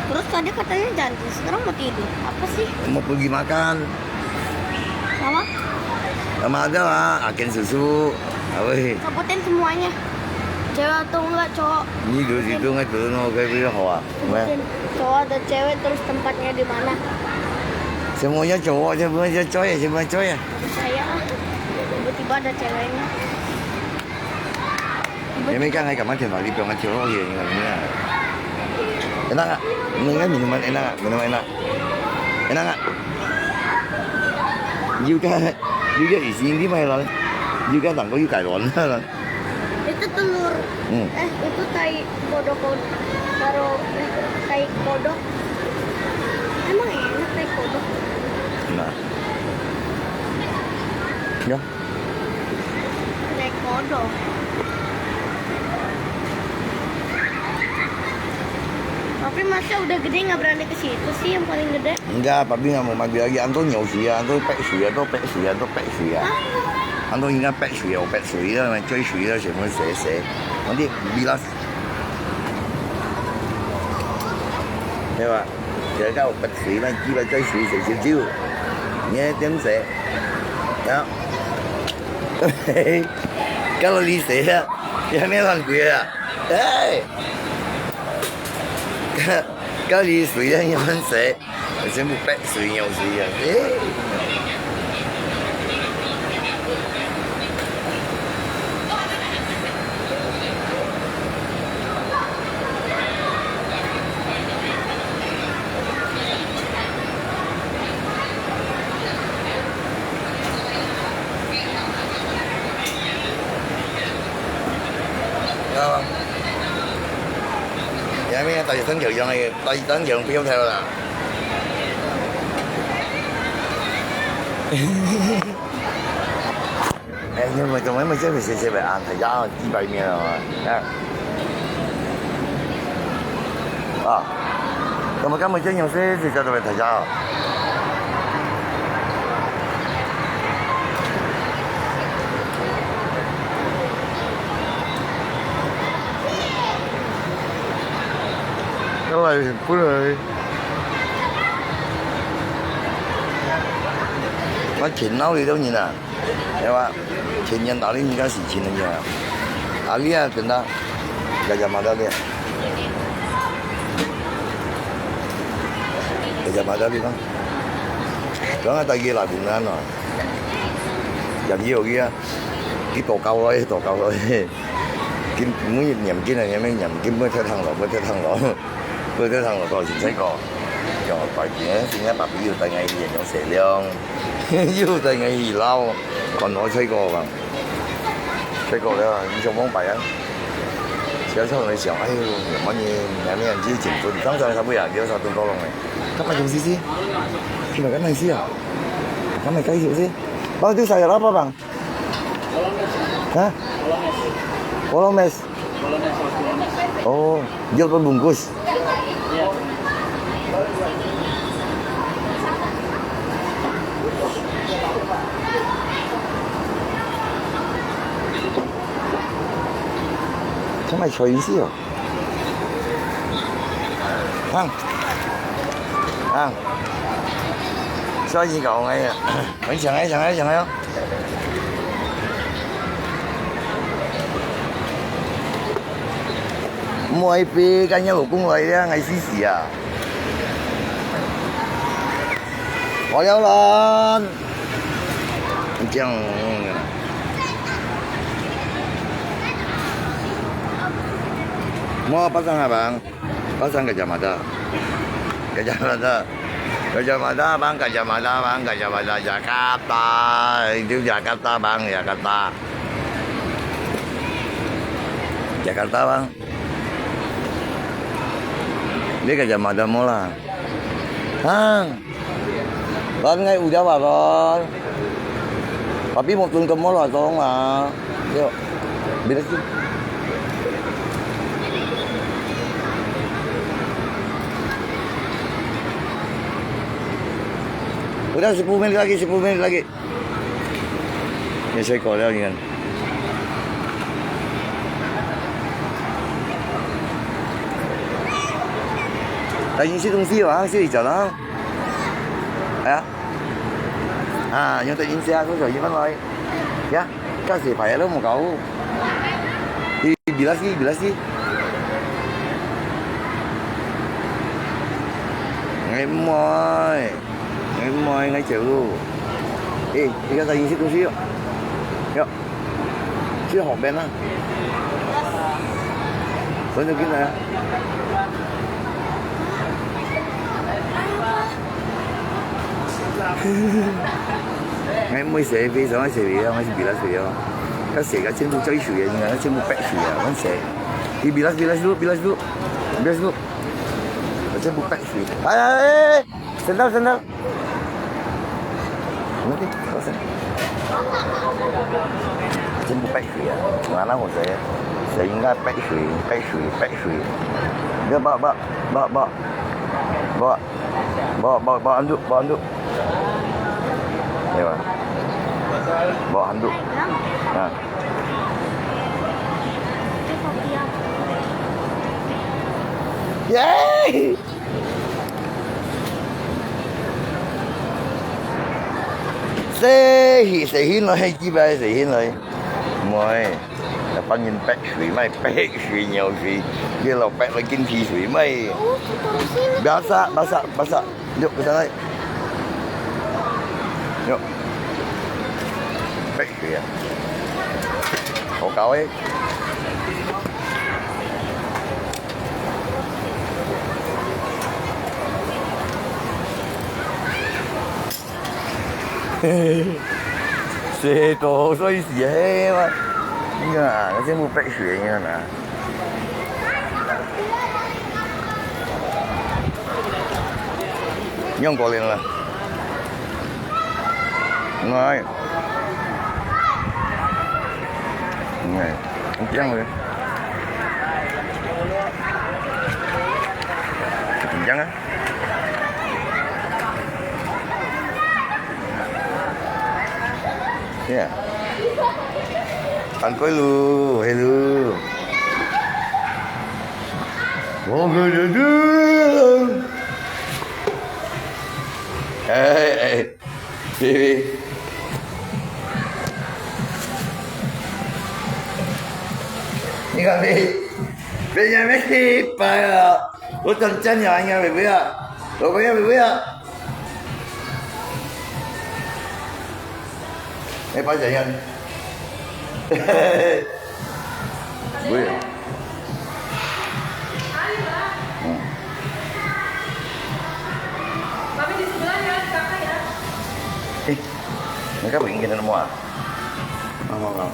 Terus tadi katanya janji, sekarang mau tidur. Apa sih? Mau pergi makan. Sama? Sama ada lah, akan susu. Apa sih? Sebutin semuanya. Cewek atau enggak cowok? Ini dulu situ nggak turun, oke, boleh, hawa. Sebutin cowok atau cewek, terus tempatnya di mana? Semuanya cowok, semuanya cewek, semuanya cewek. Saya ah, tiba-tiba ada ceweknya. Yang mereka ngai kamar tiap hari buang kacau lor, ya, ya, ya. Enak ah? Mereka minuman enak ah? Minuman enak? Enak ah? Juga, juga isi ini mah lah. Juga tangko juga ron lah. Itu telur. Hmm. Eh, itu tai kodok. Taruh, eh, tai kodok. Emang enak tai kodok? Nah. Ya. Tai kodok. Tapi masa udah gede nggak berani ke situ sih yang paling gede? Enggak, papi nggak mau mandi lagi. Anto nyau sui ah, anto pek sui ah, anto pek sui ah, anto pek sui ah. Anto ingat pek sui ah, pek sui ah, cuci sui ah, semua sese. Nanti bilas. Hebat. Kira kau pek sui, nanti kita cuci sui, sui, sui, sui. Ni tem sui. Ya. Kalau di saya, ya, ni orang gue ya. Hei. Kalau di saya, ni orang saya. Semua pek sui nyau sui ya. Eh. Ya, bang. Ya, ni tadi tengok yang, tadi tengok yang pion tahu lah. Eh,你們怎麼沒這麼謝謝的啊？大家幾百年了啊。啊。啊。那麼根本就有些是叫做大家哦。要來不來？我挺鬧的都人啊。 Ewa, chinyan tali ni kasi chinyan ya. Ali ah, tenda. Gajah Mada dia. Gajah Mada dia, bang. Kau nggak tagi lagu nan, no? Jadi, oke ya. Kita kau lah, kita kau lah. Kim, mui nyam kin, nyam nyam kin, mui thang lo, mui thang lo. Mui thang lo, kau sing sai ko. Yo, pai dia, sing ya, papi yo, tanya ini yang saya liang. 又在外一老，看到菜果吧，菜果了，你想往摆啊？小时候在想，哎呦，有么呢？那面去景尊，刚才他不要，你要啥都高了没？干嘛东西去？去买个东西啊？干嘛该东西？包对啥呀，老板？啊？Bolognese. Oh, dia pun bungkus. Sama siya yun siya. Hang. Hang. Siya yun ka, oh, ngayon. Ay, siyangay, siyangay, siyangay, oh. Mua ipi, kanya lukung lai dia, ngai sisi ah. Wala lan. Jang. Mua pasang abang. Pasang Gajah Mada. Gajah Mada. Gajah Mada, bang, Gajah Mada, bang, Gajah Mada, Jakarta. Itu Jakarta, bang, Jakarta. Jakarta, bang. Ini Gajah Mada mula. Hang. Ron ngai udah ba, Ron. Tapi mau turun ke mall lah, tolong lah. Yuk. Bila sih? Udah sepuluh menit lagi, sepuluh menit lagi. Ini saya call dia, ni kan. 你食東西啊，食一隻啦。哎呀，啊，用得飲食啊，多少一份來。呀，加四排都無搞。你比拉西，比拉西。哎，唔愛，哎，唔愛，愛走路。哎，你看他飲食東西哦。呀。 最好邊啊。所以就緊來啊。𠊎毋會洗，非常愛洗个，𠊎係比拉水哦。該洗个全部最水个，你看，全部白水啊，𠊎洗。你比拉，比拉水，比拉水，比拉水，全部白水。哎哎哎哎，先到，先到。 全部白水啊！𠊎哪好食啊？食應該白水，白水，白水。你看，bakso，bakso，bakso，bakso。Bawa, bawa, bawa, bawa handuk, bawa handuk. Iya, bawa handuk. Ha. Yeay! 洗去，洗去來，幾擺洗去來。毋會，一般人白水，賣白水、尿水，你老白來緊汽水，賣。Basah，basah，basah，yuk，ke sana。Yuk。白水啊，好搞誒。 水多，所以係黑嘛。你看啊，那全部白水，你看啊。用过了啦。哎。哎，你这样子。紧张啊。 Yeah. Ăn koi lu, hello. Hey, hey, baby. Ni kami, Benjamin, paya. Utang chan ya, anya bebe ya. Lo paya bebe ya. Eh, pajayan. Boleh. Hmm. Eh, mereka begini semua. Mau, mau, mau.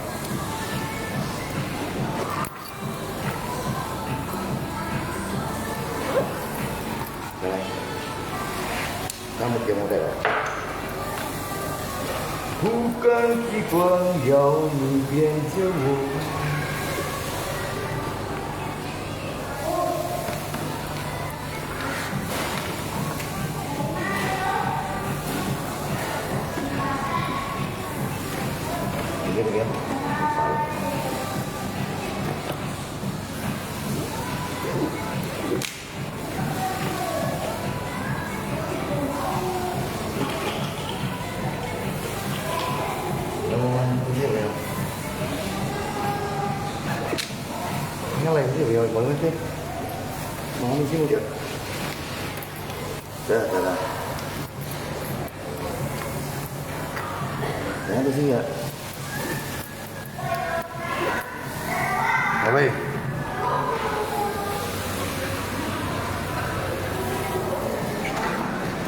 喂，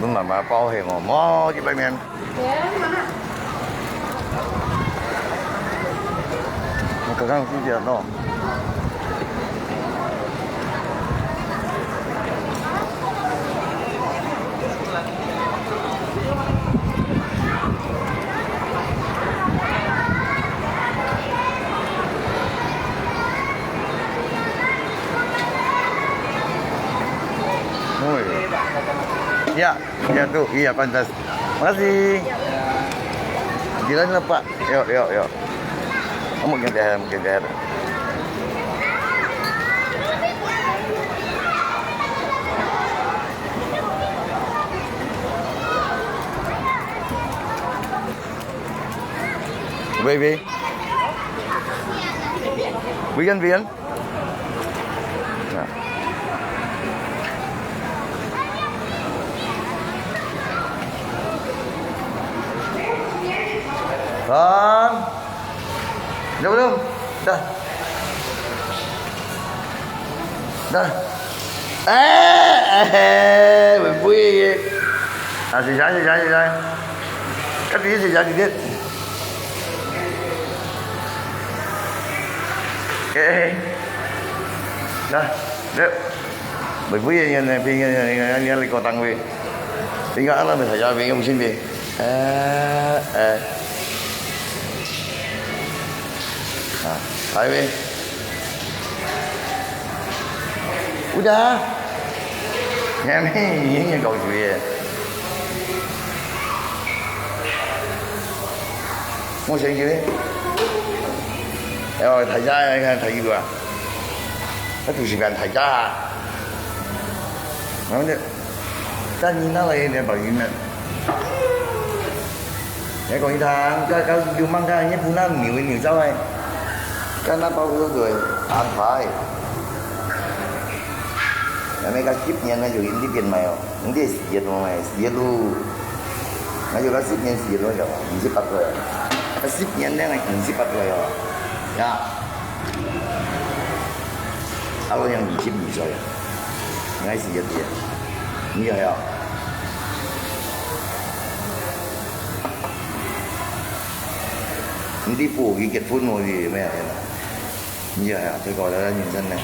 你媽媽包係無？無，這擺面。我剛剛有幾點咯？ Oi. Ya, ya tu, iya pantas. Makasih. Jalan lah, Pak. Yok, yok, yok. Amuk yang dah, amuk yang dah. 喂喂，喂緊喂緊。啊，有有，得，得，哎哎，喂喂，啊，謝謝謝謝謝謝，該邊謝謝謝謝。 哎，來，來，每每人呢，平人呢，你看，你看，你過單位，你看，阿拉咪大家平用心呗，哎，哎，啊，來呗，有的啊，你還沒，你也搞主意。 我先去。哎呦，大家，你看，大家啊，他就是敢大家啊。然後呢，但你拿了一点保育呢？你講一趟，該，該流氓，該，你不拿牛，牛走哎，該拿保護隊安排。那麼該十年呢，就在這邊買哦。 你這四月咯，四月咯。那有个十年四月咯，二十八歲啊。啊，十年呢，二十八歲哦。呀。啊，我講二十二歲啊。𠊎四月底啊。你係啊？你知補佢結婚無？有咩啊？你係啊？最高的人生呢？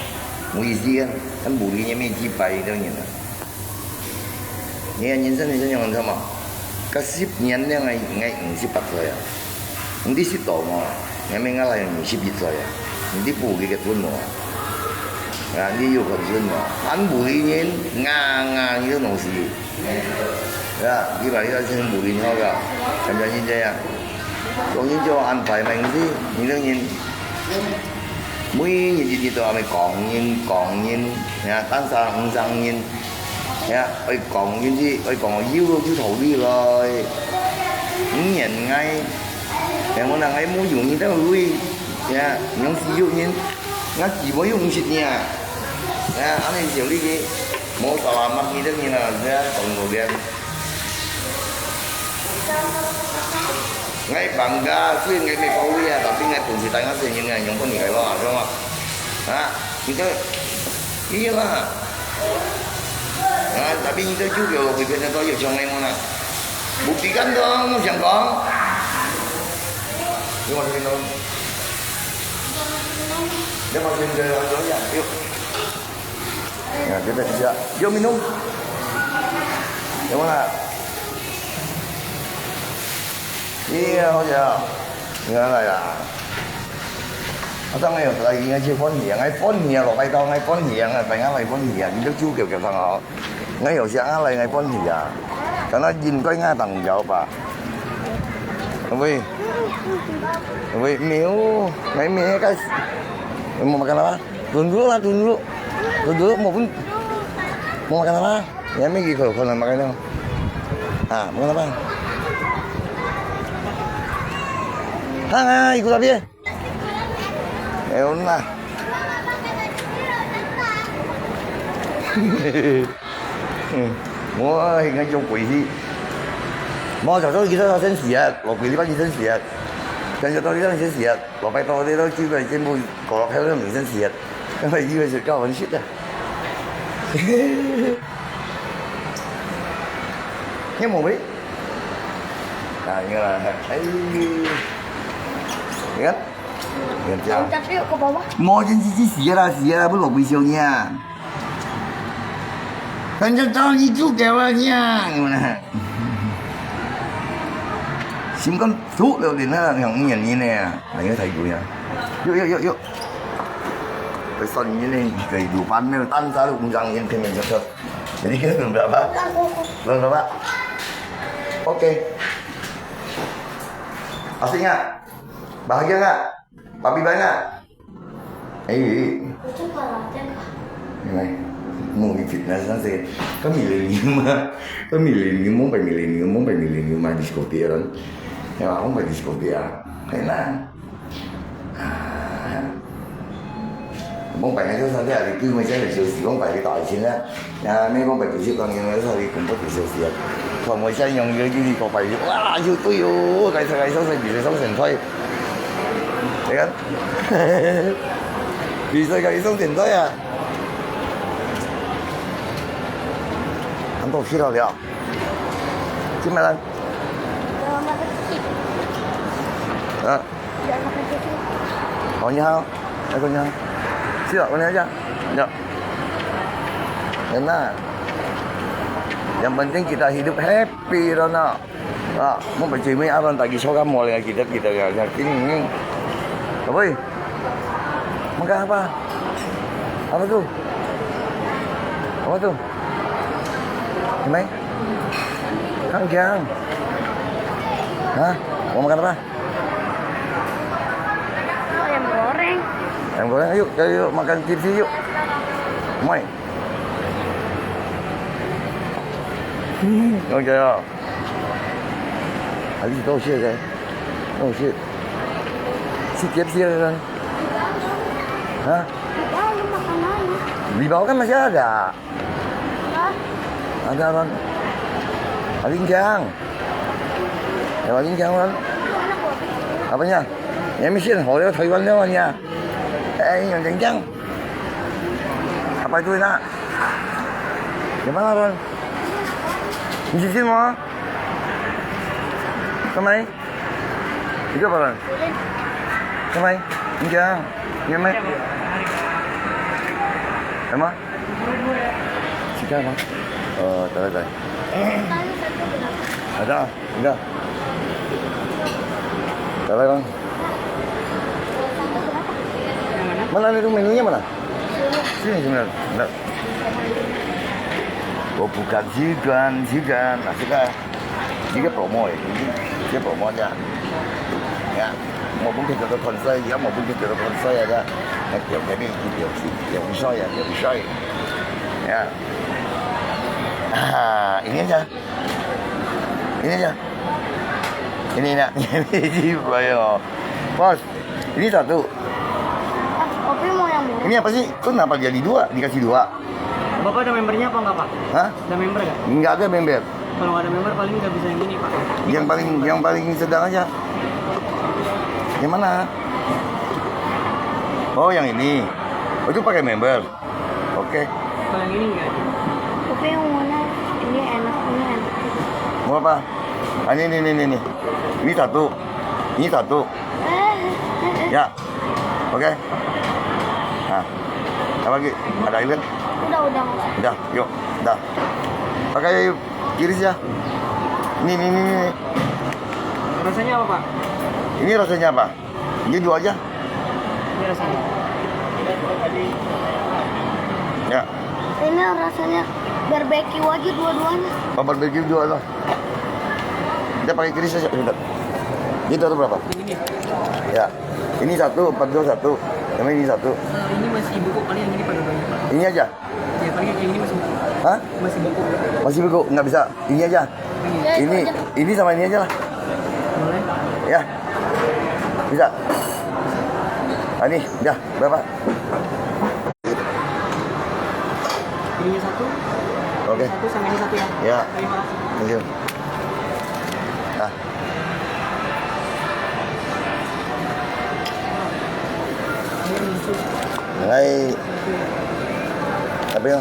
無意思啊！很無理，也沒幾百億的人啊。 你看人生係恁樣，你知無？該十年了，𠊎，𠊎五十八歲啊。你知識到無？𠊎明仔來二十一歲啊。你知補佢个分無？啊，你有看準無？恁無理人，硬硬你都弄死。啊，你把你个真無理好个，看不見人家啊。 講人就安排嘛，毋係，你等人，每日日日都還講人，講人，呀，單三五三人，呀，愛講人去，愛講有有道理來。五年𠊎，然後呢，𠊎無用你等位，呀，用死有人，𠊎只會用五十年啊，呀，恁樣就你个，無啥啦，乜你等人啊，呀，講無bien。 𠊎放假，雖然𠊎無保護啊，tapi𠊎東西帶𠊎先用啊，用分你个咯，係嘛？啊，你个，你用啊。啊，tapi你个就有，我偏偏都有像你们啊。無比干的，我想講。你往这边弄。你往这边弄，有。 啊，这个比较，有没弄？有没啦？哎呀，好笑，你看来啦。啊，上个有来，应该去欢喜啊，爱欢喜啊，老白刀，爱欢喜啊，大家来欢喜啊，你都酒给给上好，爱有些啊来爱欢喜啊，刚刚应该俺当腰吧。喂，喂，没有，没没开始，没没干了吗？ Duduk lah, duduk. Duduk, mau pun. Mau makan apa? Ya, Maggi kau, kau nak makan apa? Ha, makan apa? Ha, ha, ikut abi. Eh, lah. Hmm. Wah, ingat jauh kuih sih. Mau jauh-jauh kita sen siat, lo kuih lipat sen siat. Dan jauh-jauh kita sen siat. 老白刀个都煮个全部搞落去都毋使食，因為以為係教訓食啊。你無味？啊，你看，哎，你看，你看這樣。Ang cakap ko bawa. 無，真是死啦，死啦，不落貴少呢。 反正到你煮給我吃，你們。心肝足了點啊，兩年呢，哎呀，太貴啊。喲，喲，喲，喲。佢三年呢，佢有班呢，單儕都五十年，天天就吃。你看，明白吧？明白吧？OK。阿星啊，Bahagia啊，Papi Bang啊。 哎，因為無一直那那些，佢millennium啊，佢millennium，我拜millennium，我拜millennium啊，diskotek啊，係嘛？我拜diskotek啊。係啦。啊，往擺个就算了，你對我這個小時，往擺个大錢啦。啊，你往擺九十多年个，你公布九十時啊，看我這樣有一個擺，哇，又對哦，該才該上身，比賽上身快。你看，比賽該上身快啊！很多去了了，去買了。啊。 哦，你好，阿哥你好。Siap, mana aja? Ya. Enak. Yang penting kita hidup happy, Rona. Ah, mau pergi mai aron tak kisah kamu lagi kita kita ya. Ya, ini ini. Apa? Makan apa? Apa tu? Apa tu? Ini? Kangkang. Hah? Mau makan apa? Ayam goreng. Ayam goreng, yuk, yuk, yuk, makan K F C yuk. Mai. Oke ya. Habis kau share kan? Kau share. Si K F C kan? Hah? Di bawah lu makan mana? Di bawah kan masih ada. Hah? Ada kan? Ada ikan. Ya, ada ikan kan? Apanya? Yang mesin, oh, dia Taiwan dia kan ya. Eh, yang ikan. Apa itu nak? Yang mana kan? Ni sini semua. Kemai? Itu apa kan? Kemai? Ikan. Ikan mai? Apa? Sikat apa? Eh, tak ada, tak ada. Ada, ada. Tak ada, Bang. Mana ada tu menunya mana? Sini, sini. Ada. Oh, bukan sikat, sikat. Nah, sikat. Ini promo ya, ini dia promo aja. Ya, mau pun kita tu konsol, ya mau pun kita tu konsol aja. Nah, dia jadi dia dia bisa ya, dia bisa ya. Ya. Ah, ini aja. Ini aja. Ini nak, ini baik oh. Bos, ini satu. Kopi mau yang murah. Ini apa sih? Kok kenapa jadi dua? Dikasih dua. Bapak ada membernya apa enggak, Pak? Hah? Ada member nggak? Nggak ada member. Kalau nggak ada member, paling nggak bisa yang ini, Pak. Yang paling, yang paling sedang aja. Yang mana? Oh, yang ini. Oh, itu pakai member. Oke. Kalau yang ini nggak ada. Tapi yang mana? Ini enak, ini enak. Mau apa? Ah, ini, ini, ini, ini. Ini satu. Ini satu. Ya. Oke. Nah, apa lagi? Ada lagi? Udah, udah, nggak usah. Udah, yuk. Udah. Pakai kiri ya. Ini, ini, ini, ini. Rasanya apa, Pak? Ini rasanya apa? Ini dua aja. Ini rasanya. Ya. Ini rasanya barbeque aja dua-duanya. Oh, barbeque dua lah. Kita pakai kiri saja, sebentar. Ini total berapa? Ini. Ya. Ini satu, empat dua satu. Sama ini satu. Eh, ini masih bungkus, paling yang ini pada banyak, Pak. Ini aja. Ya, paling yang ini masih bungkus. Hah? Masih bungkus. Masih bungkus, nggak bisa. Ini aja. Ini, ini sama ini aja lah. Boleh. Ya. Bisa. Ah, ini, udah, berapa? Ininya satu. Oke. Satu sama ini satu ya. Ya. Terima kasih. Thank you. Ah. Ini susu. Hai. Apa ya?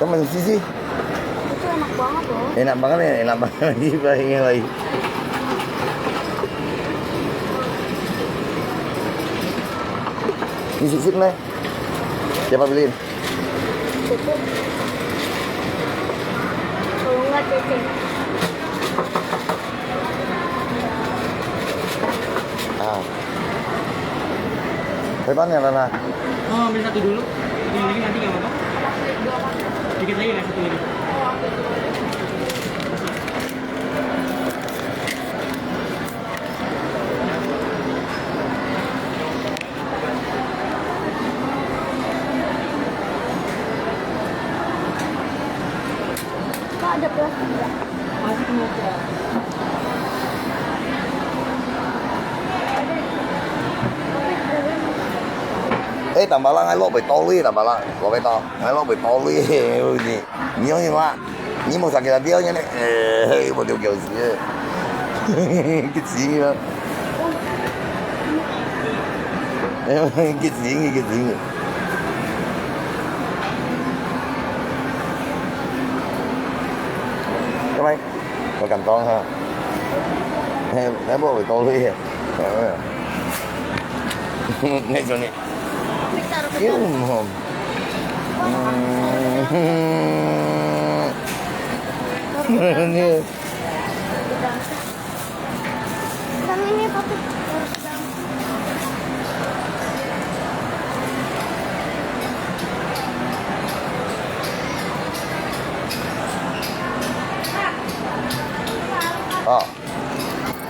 Kamu sisi? Itu enak banget loh. Enak banget ya, enak banget lagi, paling lagi. Ini sisip nih. Siapa beliin? Cukup. Kalau enggak, cecek. Ah. Berapa nih, Rana? Oh, ambil satu dulu. Yang ini nanti nggak apa-apa. Dikit lagi, nggak satu lagi. Pak, ada plastik nggak? Plastik nggak ada. 哎，打麻将，哎，落尾倒位，打麻将，落尾倒，哎，落尾倒位，你，你有什么？你没啥给他表演呢？哎，我就表示，给自己了，给自己，给自己。拜拜。 我感動哈。嘿，來，我會多累。嗯。那種的。有吼。嗯。啊。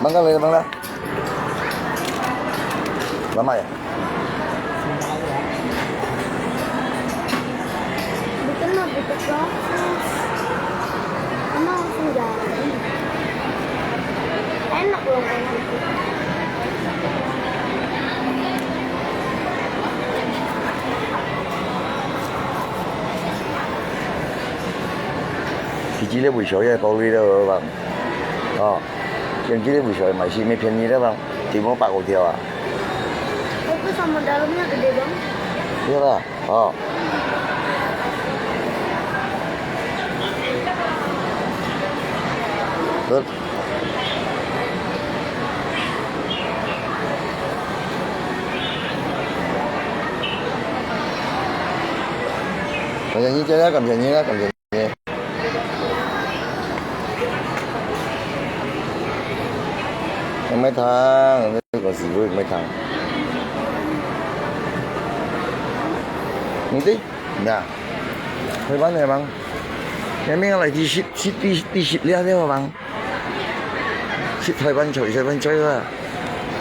Mangga lagi, mangga. Lama ya? Bukan mah, bukan proses. Mama langsung jalan. Enak loh kayak gitu. 自己咧會燒个高丽个，哦。 Yang gini bisa masih may便宜dah, Bang. Di mo pak hotel ah. Itu sama dalamnya gede banget. Iya lah. Oh. Good. Cảm ơn nha, cảm ơn nha, cảm ơn nha. Yang mai thang, ini kau sibuk mai thang. Nanti, nah, hebat ya, Bang. Yang mai lagi di sip, sip, di, di sip lihat ya, Bang. 食台灣菜，台灣菜啦。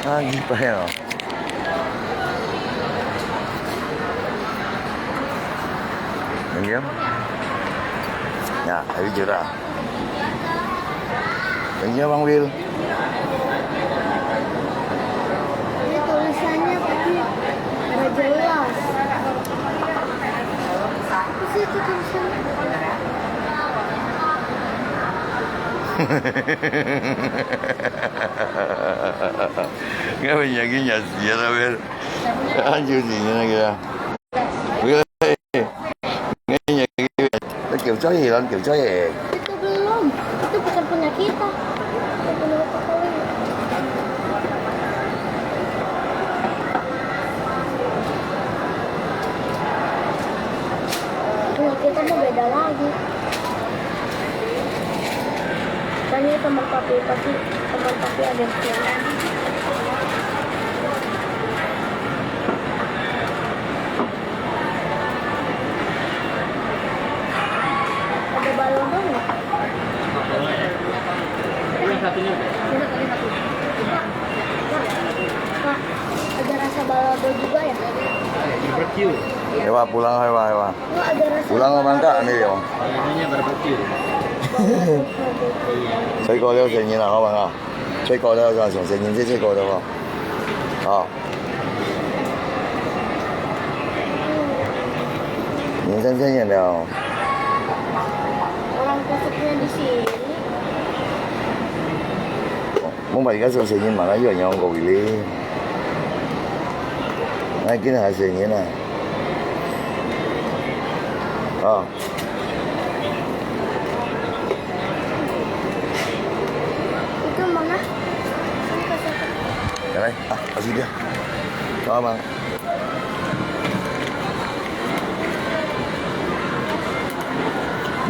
啊，一百哦。Thank you. Ya, habis je dah. Thank you, Bang Wil. Ini tulisannya tapi nggak jelas. Apa sih itu tulisannya? Ngài mình nhớ cái nhà gì đó biết. Anh chưa gì nữa kìa. Biết. Ngài nhớ cái, nó kiểu chó gì lắm, kiểu chó gì. Itu belum. Itu bukan punya kita. Itu punya Bapak Kali. Punya kita mah beda lagi. Tanya teman papi, pasti teman papi ada yang punya. Ada balado nggak? Yang satunya ada. Pak, Pak, Pak, ada rasa balado juga ya? Barbecue. Hebat pulang, hebat, hebat. Pulang abang tak ni yo. Ini barbeque. 吹過了，成年啦，好無啊？吹過了，上成年節吹過了無？啊。年三十年了。Orang tusuknya di sini. Mong ba ika sung sengin mana yu anyong ko wili. Ngai kin ha sengin na. Ah. Itu mana? Sini kasih aku. Yan ay, ah, kasi dia. Tama.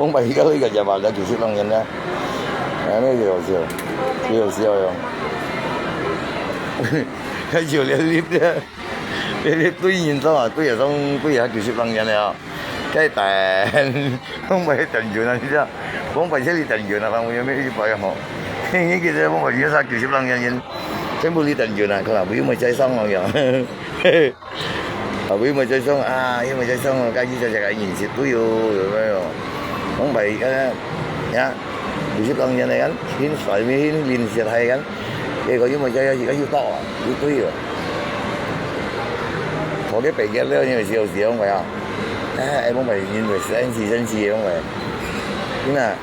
Mong ba ika ika jaba da kisit lang yan na. Ano yung siya? Yung siya yung. Kayo yung lip dia. Lip tu yung to ah, tu yung song, tu yung kisit lang yan ya. Kaya tan, mong ba yung tanjun na siya. Mong ba siya yung tanjun na kang yung may ipa yung ho. Hindi kita mong ba siya sa kisit lang yan yan. Siyempre yung tanjun na, kung ano yung may siya isang lang yan. 啊，佢咪再想啊，佢咪再想，家己在食个飲食都有，有沒有？講白个，呀，有些當然个，很衰，很临時个个，結果佢咪再要，又到啊，又對了。我个白日了，因為是有時用个啊。哎，用个，因為生氣生氣用个。真的。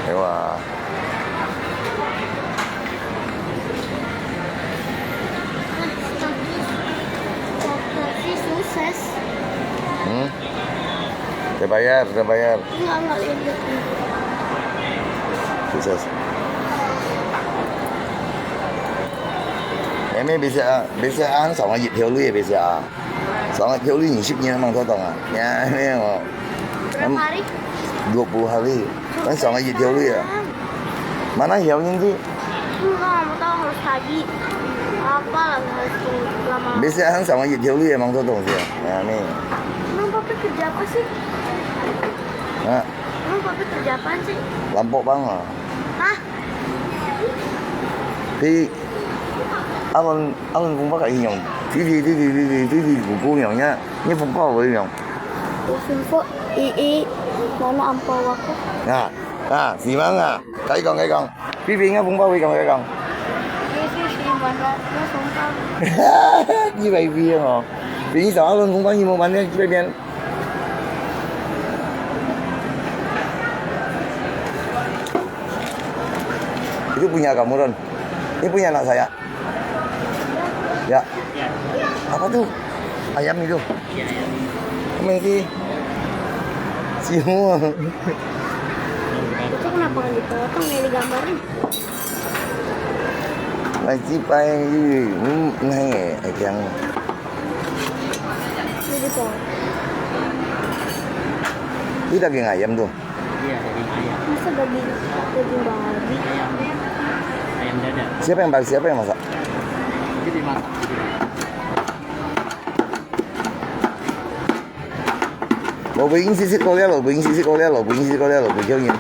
哎哇。嗯。 Sudah bayar, sudah bayar. Enggak, enggak, lihat, lihat. Sukses. Ini bisa, bisa ang sama je theo lui bisa. Sama theo lui ni sip ni mang totong ah. Ya, ini oh. Berapa hari? Dua puluh hari. Kan sama je theo lui ya. Mana hiau ni tu? Enggak, mau tahu harus tadi. Apa lagi harus tunggu lama. Bisa ang sama je theo lui ya mang totong siya. Ya, ni. Emang Papi kerja apa sih? Ha? Emang Papi kerja apaan sih? Lampok bang ah. Hah? Pi, amun, amun kung baka inyong. Titi, titi, titi, titi, kuku nyong nya. Ni kung baka inyong. Usun po, ii, mana ampau aku? Nah, nah, si Mang ah. Kai kong, kai kong. Pi, pi, nga kung baka kai kong, kai kong. Pi, pi, si mana? Nga kung baka. Ni bai pi ho. Pi, ni sama amun kung baka ni mo mana ni bai pian. Itu punya kamu, Ron. Ini punya anak saya. Ya. Ya. Apa tu? Ayam itu. Ya, ya. Apa itu? Semua. Itu kenapa nggak dipotong yang digambarin? Masih paling ini, hmm, nah, ya, ayam. Ini dipotong. Ini daging ayam tu. Iya, daging ayam. Masa daging, daging babi? Ayam. Ayam dada. Siapa yang bak-, siapa yang masak? Jadi masak. Lo bui ing sisik ko lia, lo bui ing sisik ko lia, lo bui ing sisik ko lia, lo bui kiau nyin.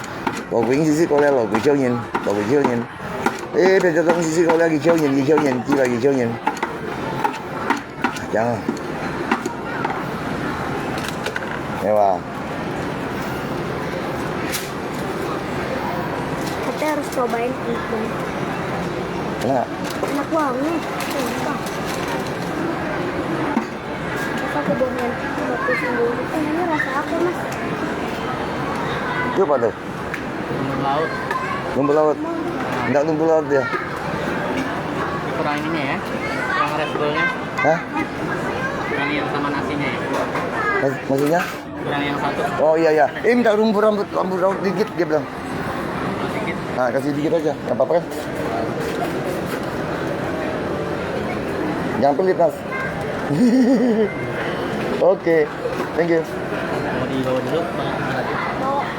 Lo bui ing sisik ko lia, lo bui kiau nyin, lo bui kiau nyin. Eh, pia jatuh sisik ko lia, ki kiau nyin, ki kiau nyin, ki bai ki kiau nyin. Yang. Ya, Pak. Tapi harus cobain itu. Enak. Enak banget. Sumpah. Masa aku bohongin lima puluh sembilan. Eh, ini rasa apa, Mas? Itu apa tuh? Lumpur laut. Lumpur laut. Enggak lumpur laut dia. Kurang ini ya, kurang Red Bull-nya. Hah? Kurang yang sama nasinya ya. Mas-, maksudnya? Kurang yang satu. Oh iya, iya. Eh, minta lumpur, lumpur, lumpur laut dikit, dia bilang. Dikit. Ah, kasih dikit aja, nggak apa-apa kan? Jangan pelit, Mas. Oke, thank you. Mau dibawa dulu, Bang?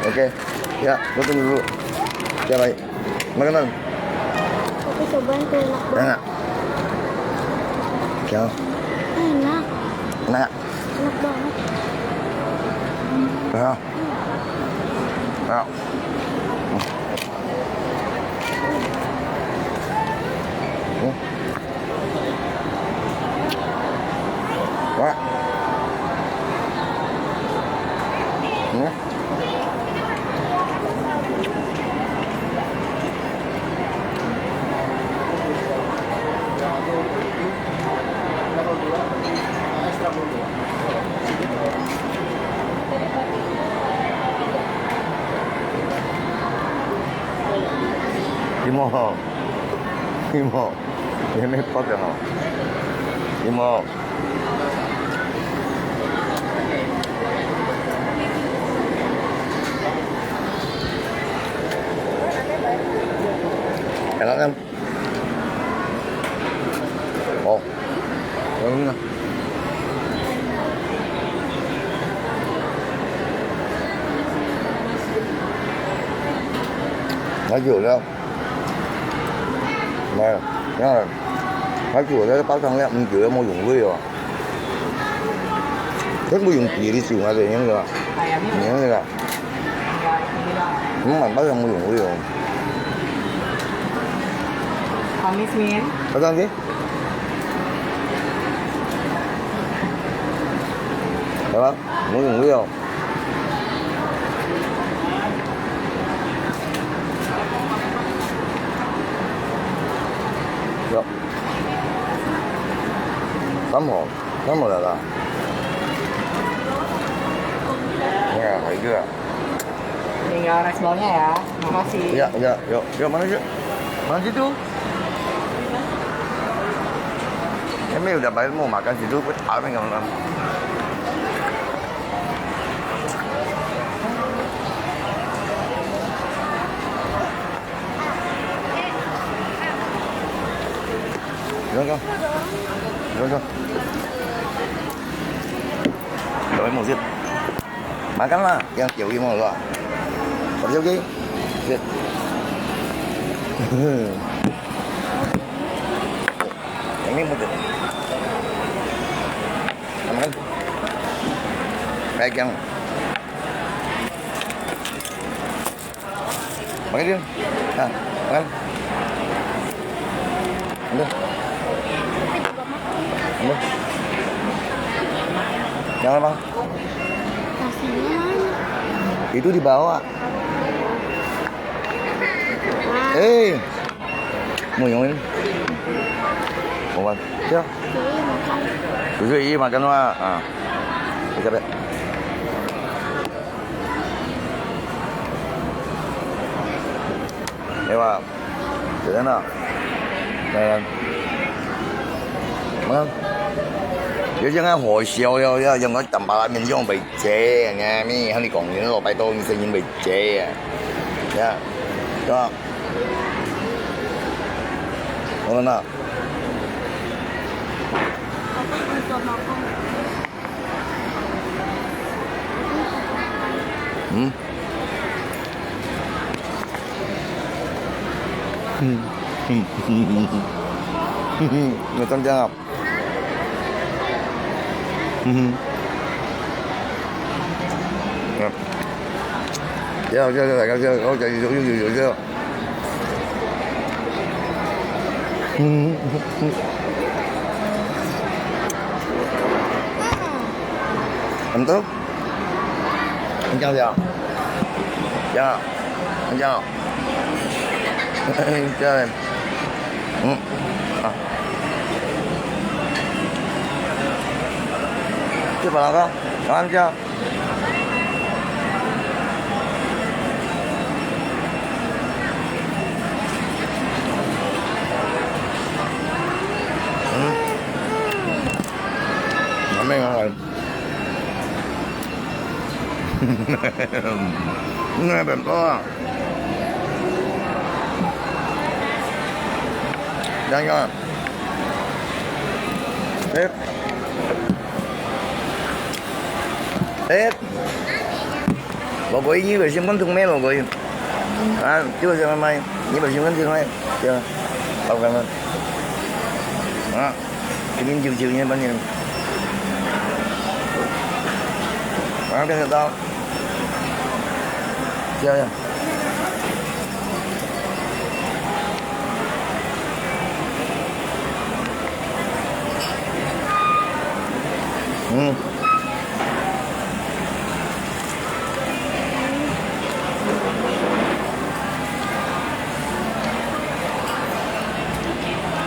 Oke. Ya, gua tunggu dulu. Ya, baik. Makanan. Tapi cobain tuh enak banget. Enak. Ya. Enak. Enak. Enak banget. Ya. Ya. Hmm. Wah. Hmm. Imo. Imo. Ini pot ya, no? Imo. Enak kan? Oh. Yang ini lah. Lagi ada. Nah, ya. Lagi ada pasang lihat, mungkin ada mau yung gue ya. Kan mau yung kiri sih, ada yang enggak. Yang enggak. Hmm, apa yang mau yung gue ya? Kamis, Min. Pasang sih. Apa? Mau yung gue ya. Kamu, kamu lah lah. Ya, itu ah. Tinggal nasi bawangnya ya. Makasih. Ya, ya, ya, ya, mana situ? Mana situ? Kami udah bayar mau makan situ, apa yang kamu? Go, go. Go, go. Makan lah, yang jauh ini mau lah. Oke, oke. Sit. Ini mau sit. Makan. Pegang. Makan dia. Nah, makan. Ambil. Ambil. Jangan, Bang. Nasinya mana? Itu di bawah. Eh. Mau yang ini? Mau makan? Ya. Susu ini makan, Mak. Ah. Kita. Ewa, jadi na, na, na,有種个好笑了，有種个淡薄仔面容袂濟，你看，你看你講，你老板都你聲音袂濟啊，呀，對吧？我們那。 嗯？嗯。嗯。嗯。嗯。有中间啊。嗯哼。嗯。有，有，有，有，有，有，有，有，有。 嗯。很多？你讲讲。讲啊。你讲啊。这样。嗯。啊。这把那个，然后这样。 嗯。还没啊。那本包啊。洋洋。哎。 哎，老鬼，你有心肝痛咩，老鬼？啊，就是慢慢，你有心肝痛咩？对啊，好看吗？啊，这边九九年半年，啊，看得到，漂亮。 嗯。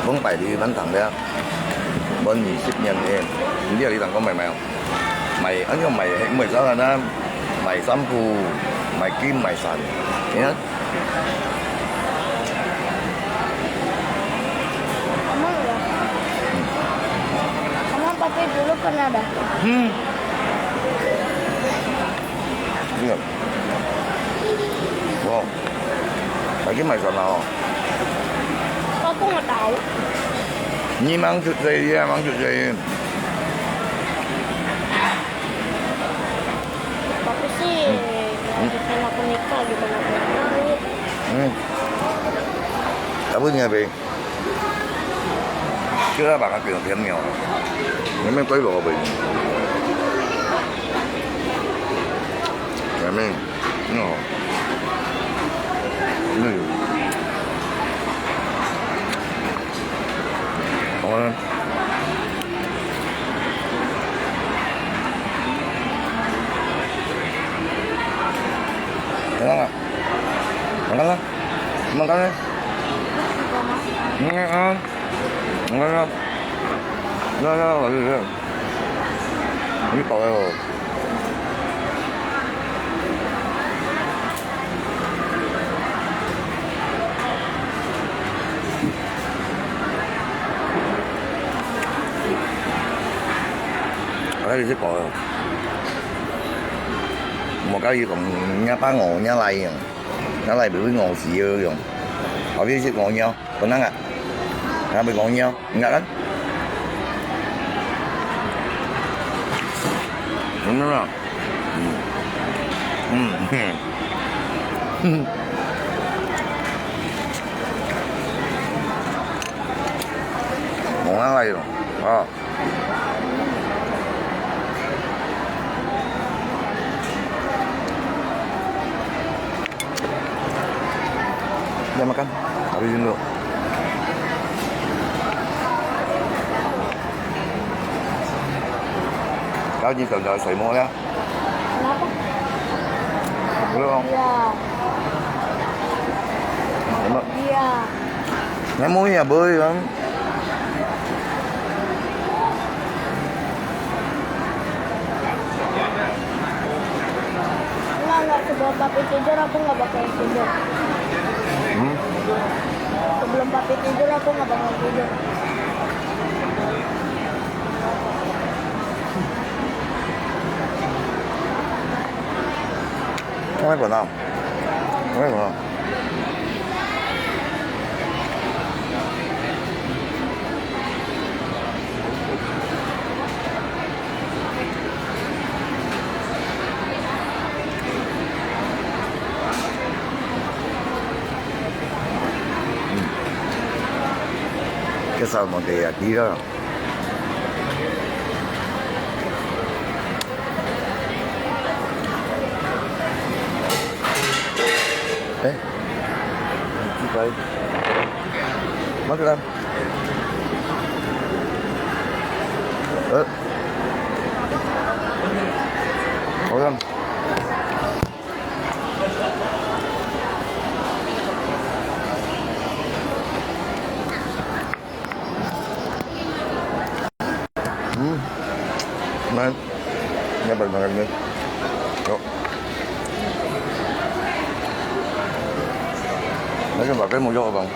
講排隊滿堂了，滿二十人个，你知你人講賣賣哦？賣，恁樣賣，賣啥个呢？賣衫褲，賣金，賣傘，你看。 Ama ya. Ama pakai dulu pernah dah. Hmm. Iya. Wow. Lagi mai sana oh. Aku nggak tahu. Ni mang cut saya, mang cut saya. Tapi sih, hmm, bukan aku nikah, bukan aku nikah. Hmm. Apa ni, Abi? Kira bakal pinang-pinang niyo. Ini main toy lo, Abi. Ini, no. Ini. Apa? Makan lah. Makan lah. Makan lah. Ini, ah. Makan lah. 來來來來，你搞个哦。來，你搞个。莫甲伊講，人家八五，人家來用，人家來袂會五十个用，後壁是五秒。 Tenang ah. Ngabei kau nyo, ingat kan? Bener ah. Hmm. Hmm. Hmm. Mau ngapain lo? Oh. Udah makan? Habisin dulu. Kau di tengah saya mau ya? Kenapa? Belum. Iya. Kenapa? Iya. Nggak mau ya, boy, kan? Enggak, enggak. Sebelum Papi tidur, aku nggak bakal tidur. Hmm? Sebelum Papi tidur, aku nggak bakal tidur. Kenapa, Nang? Kenapa? Kaya sa mga kaya, di ka. Eh, di ba? Magkano? Eh. Ayan. Hmm. Nah, ini apa makan ni? Yuk. Lagi pakai mau jauh, Bang.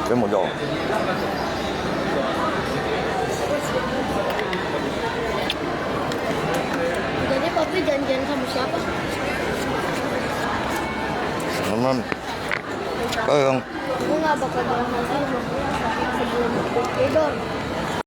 Saya mau jauh. Jadi, Papi janjian sama siapa? Teman. Kau yang Aku nggak bakal jalan lagi sebelum tidur.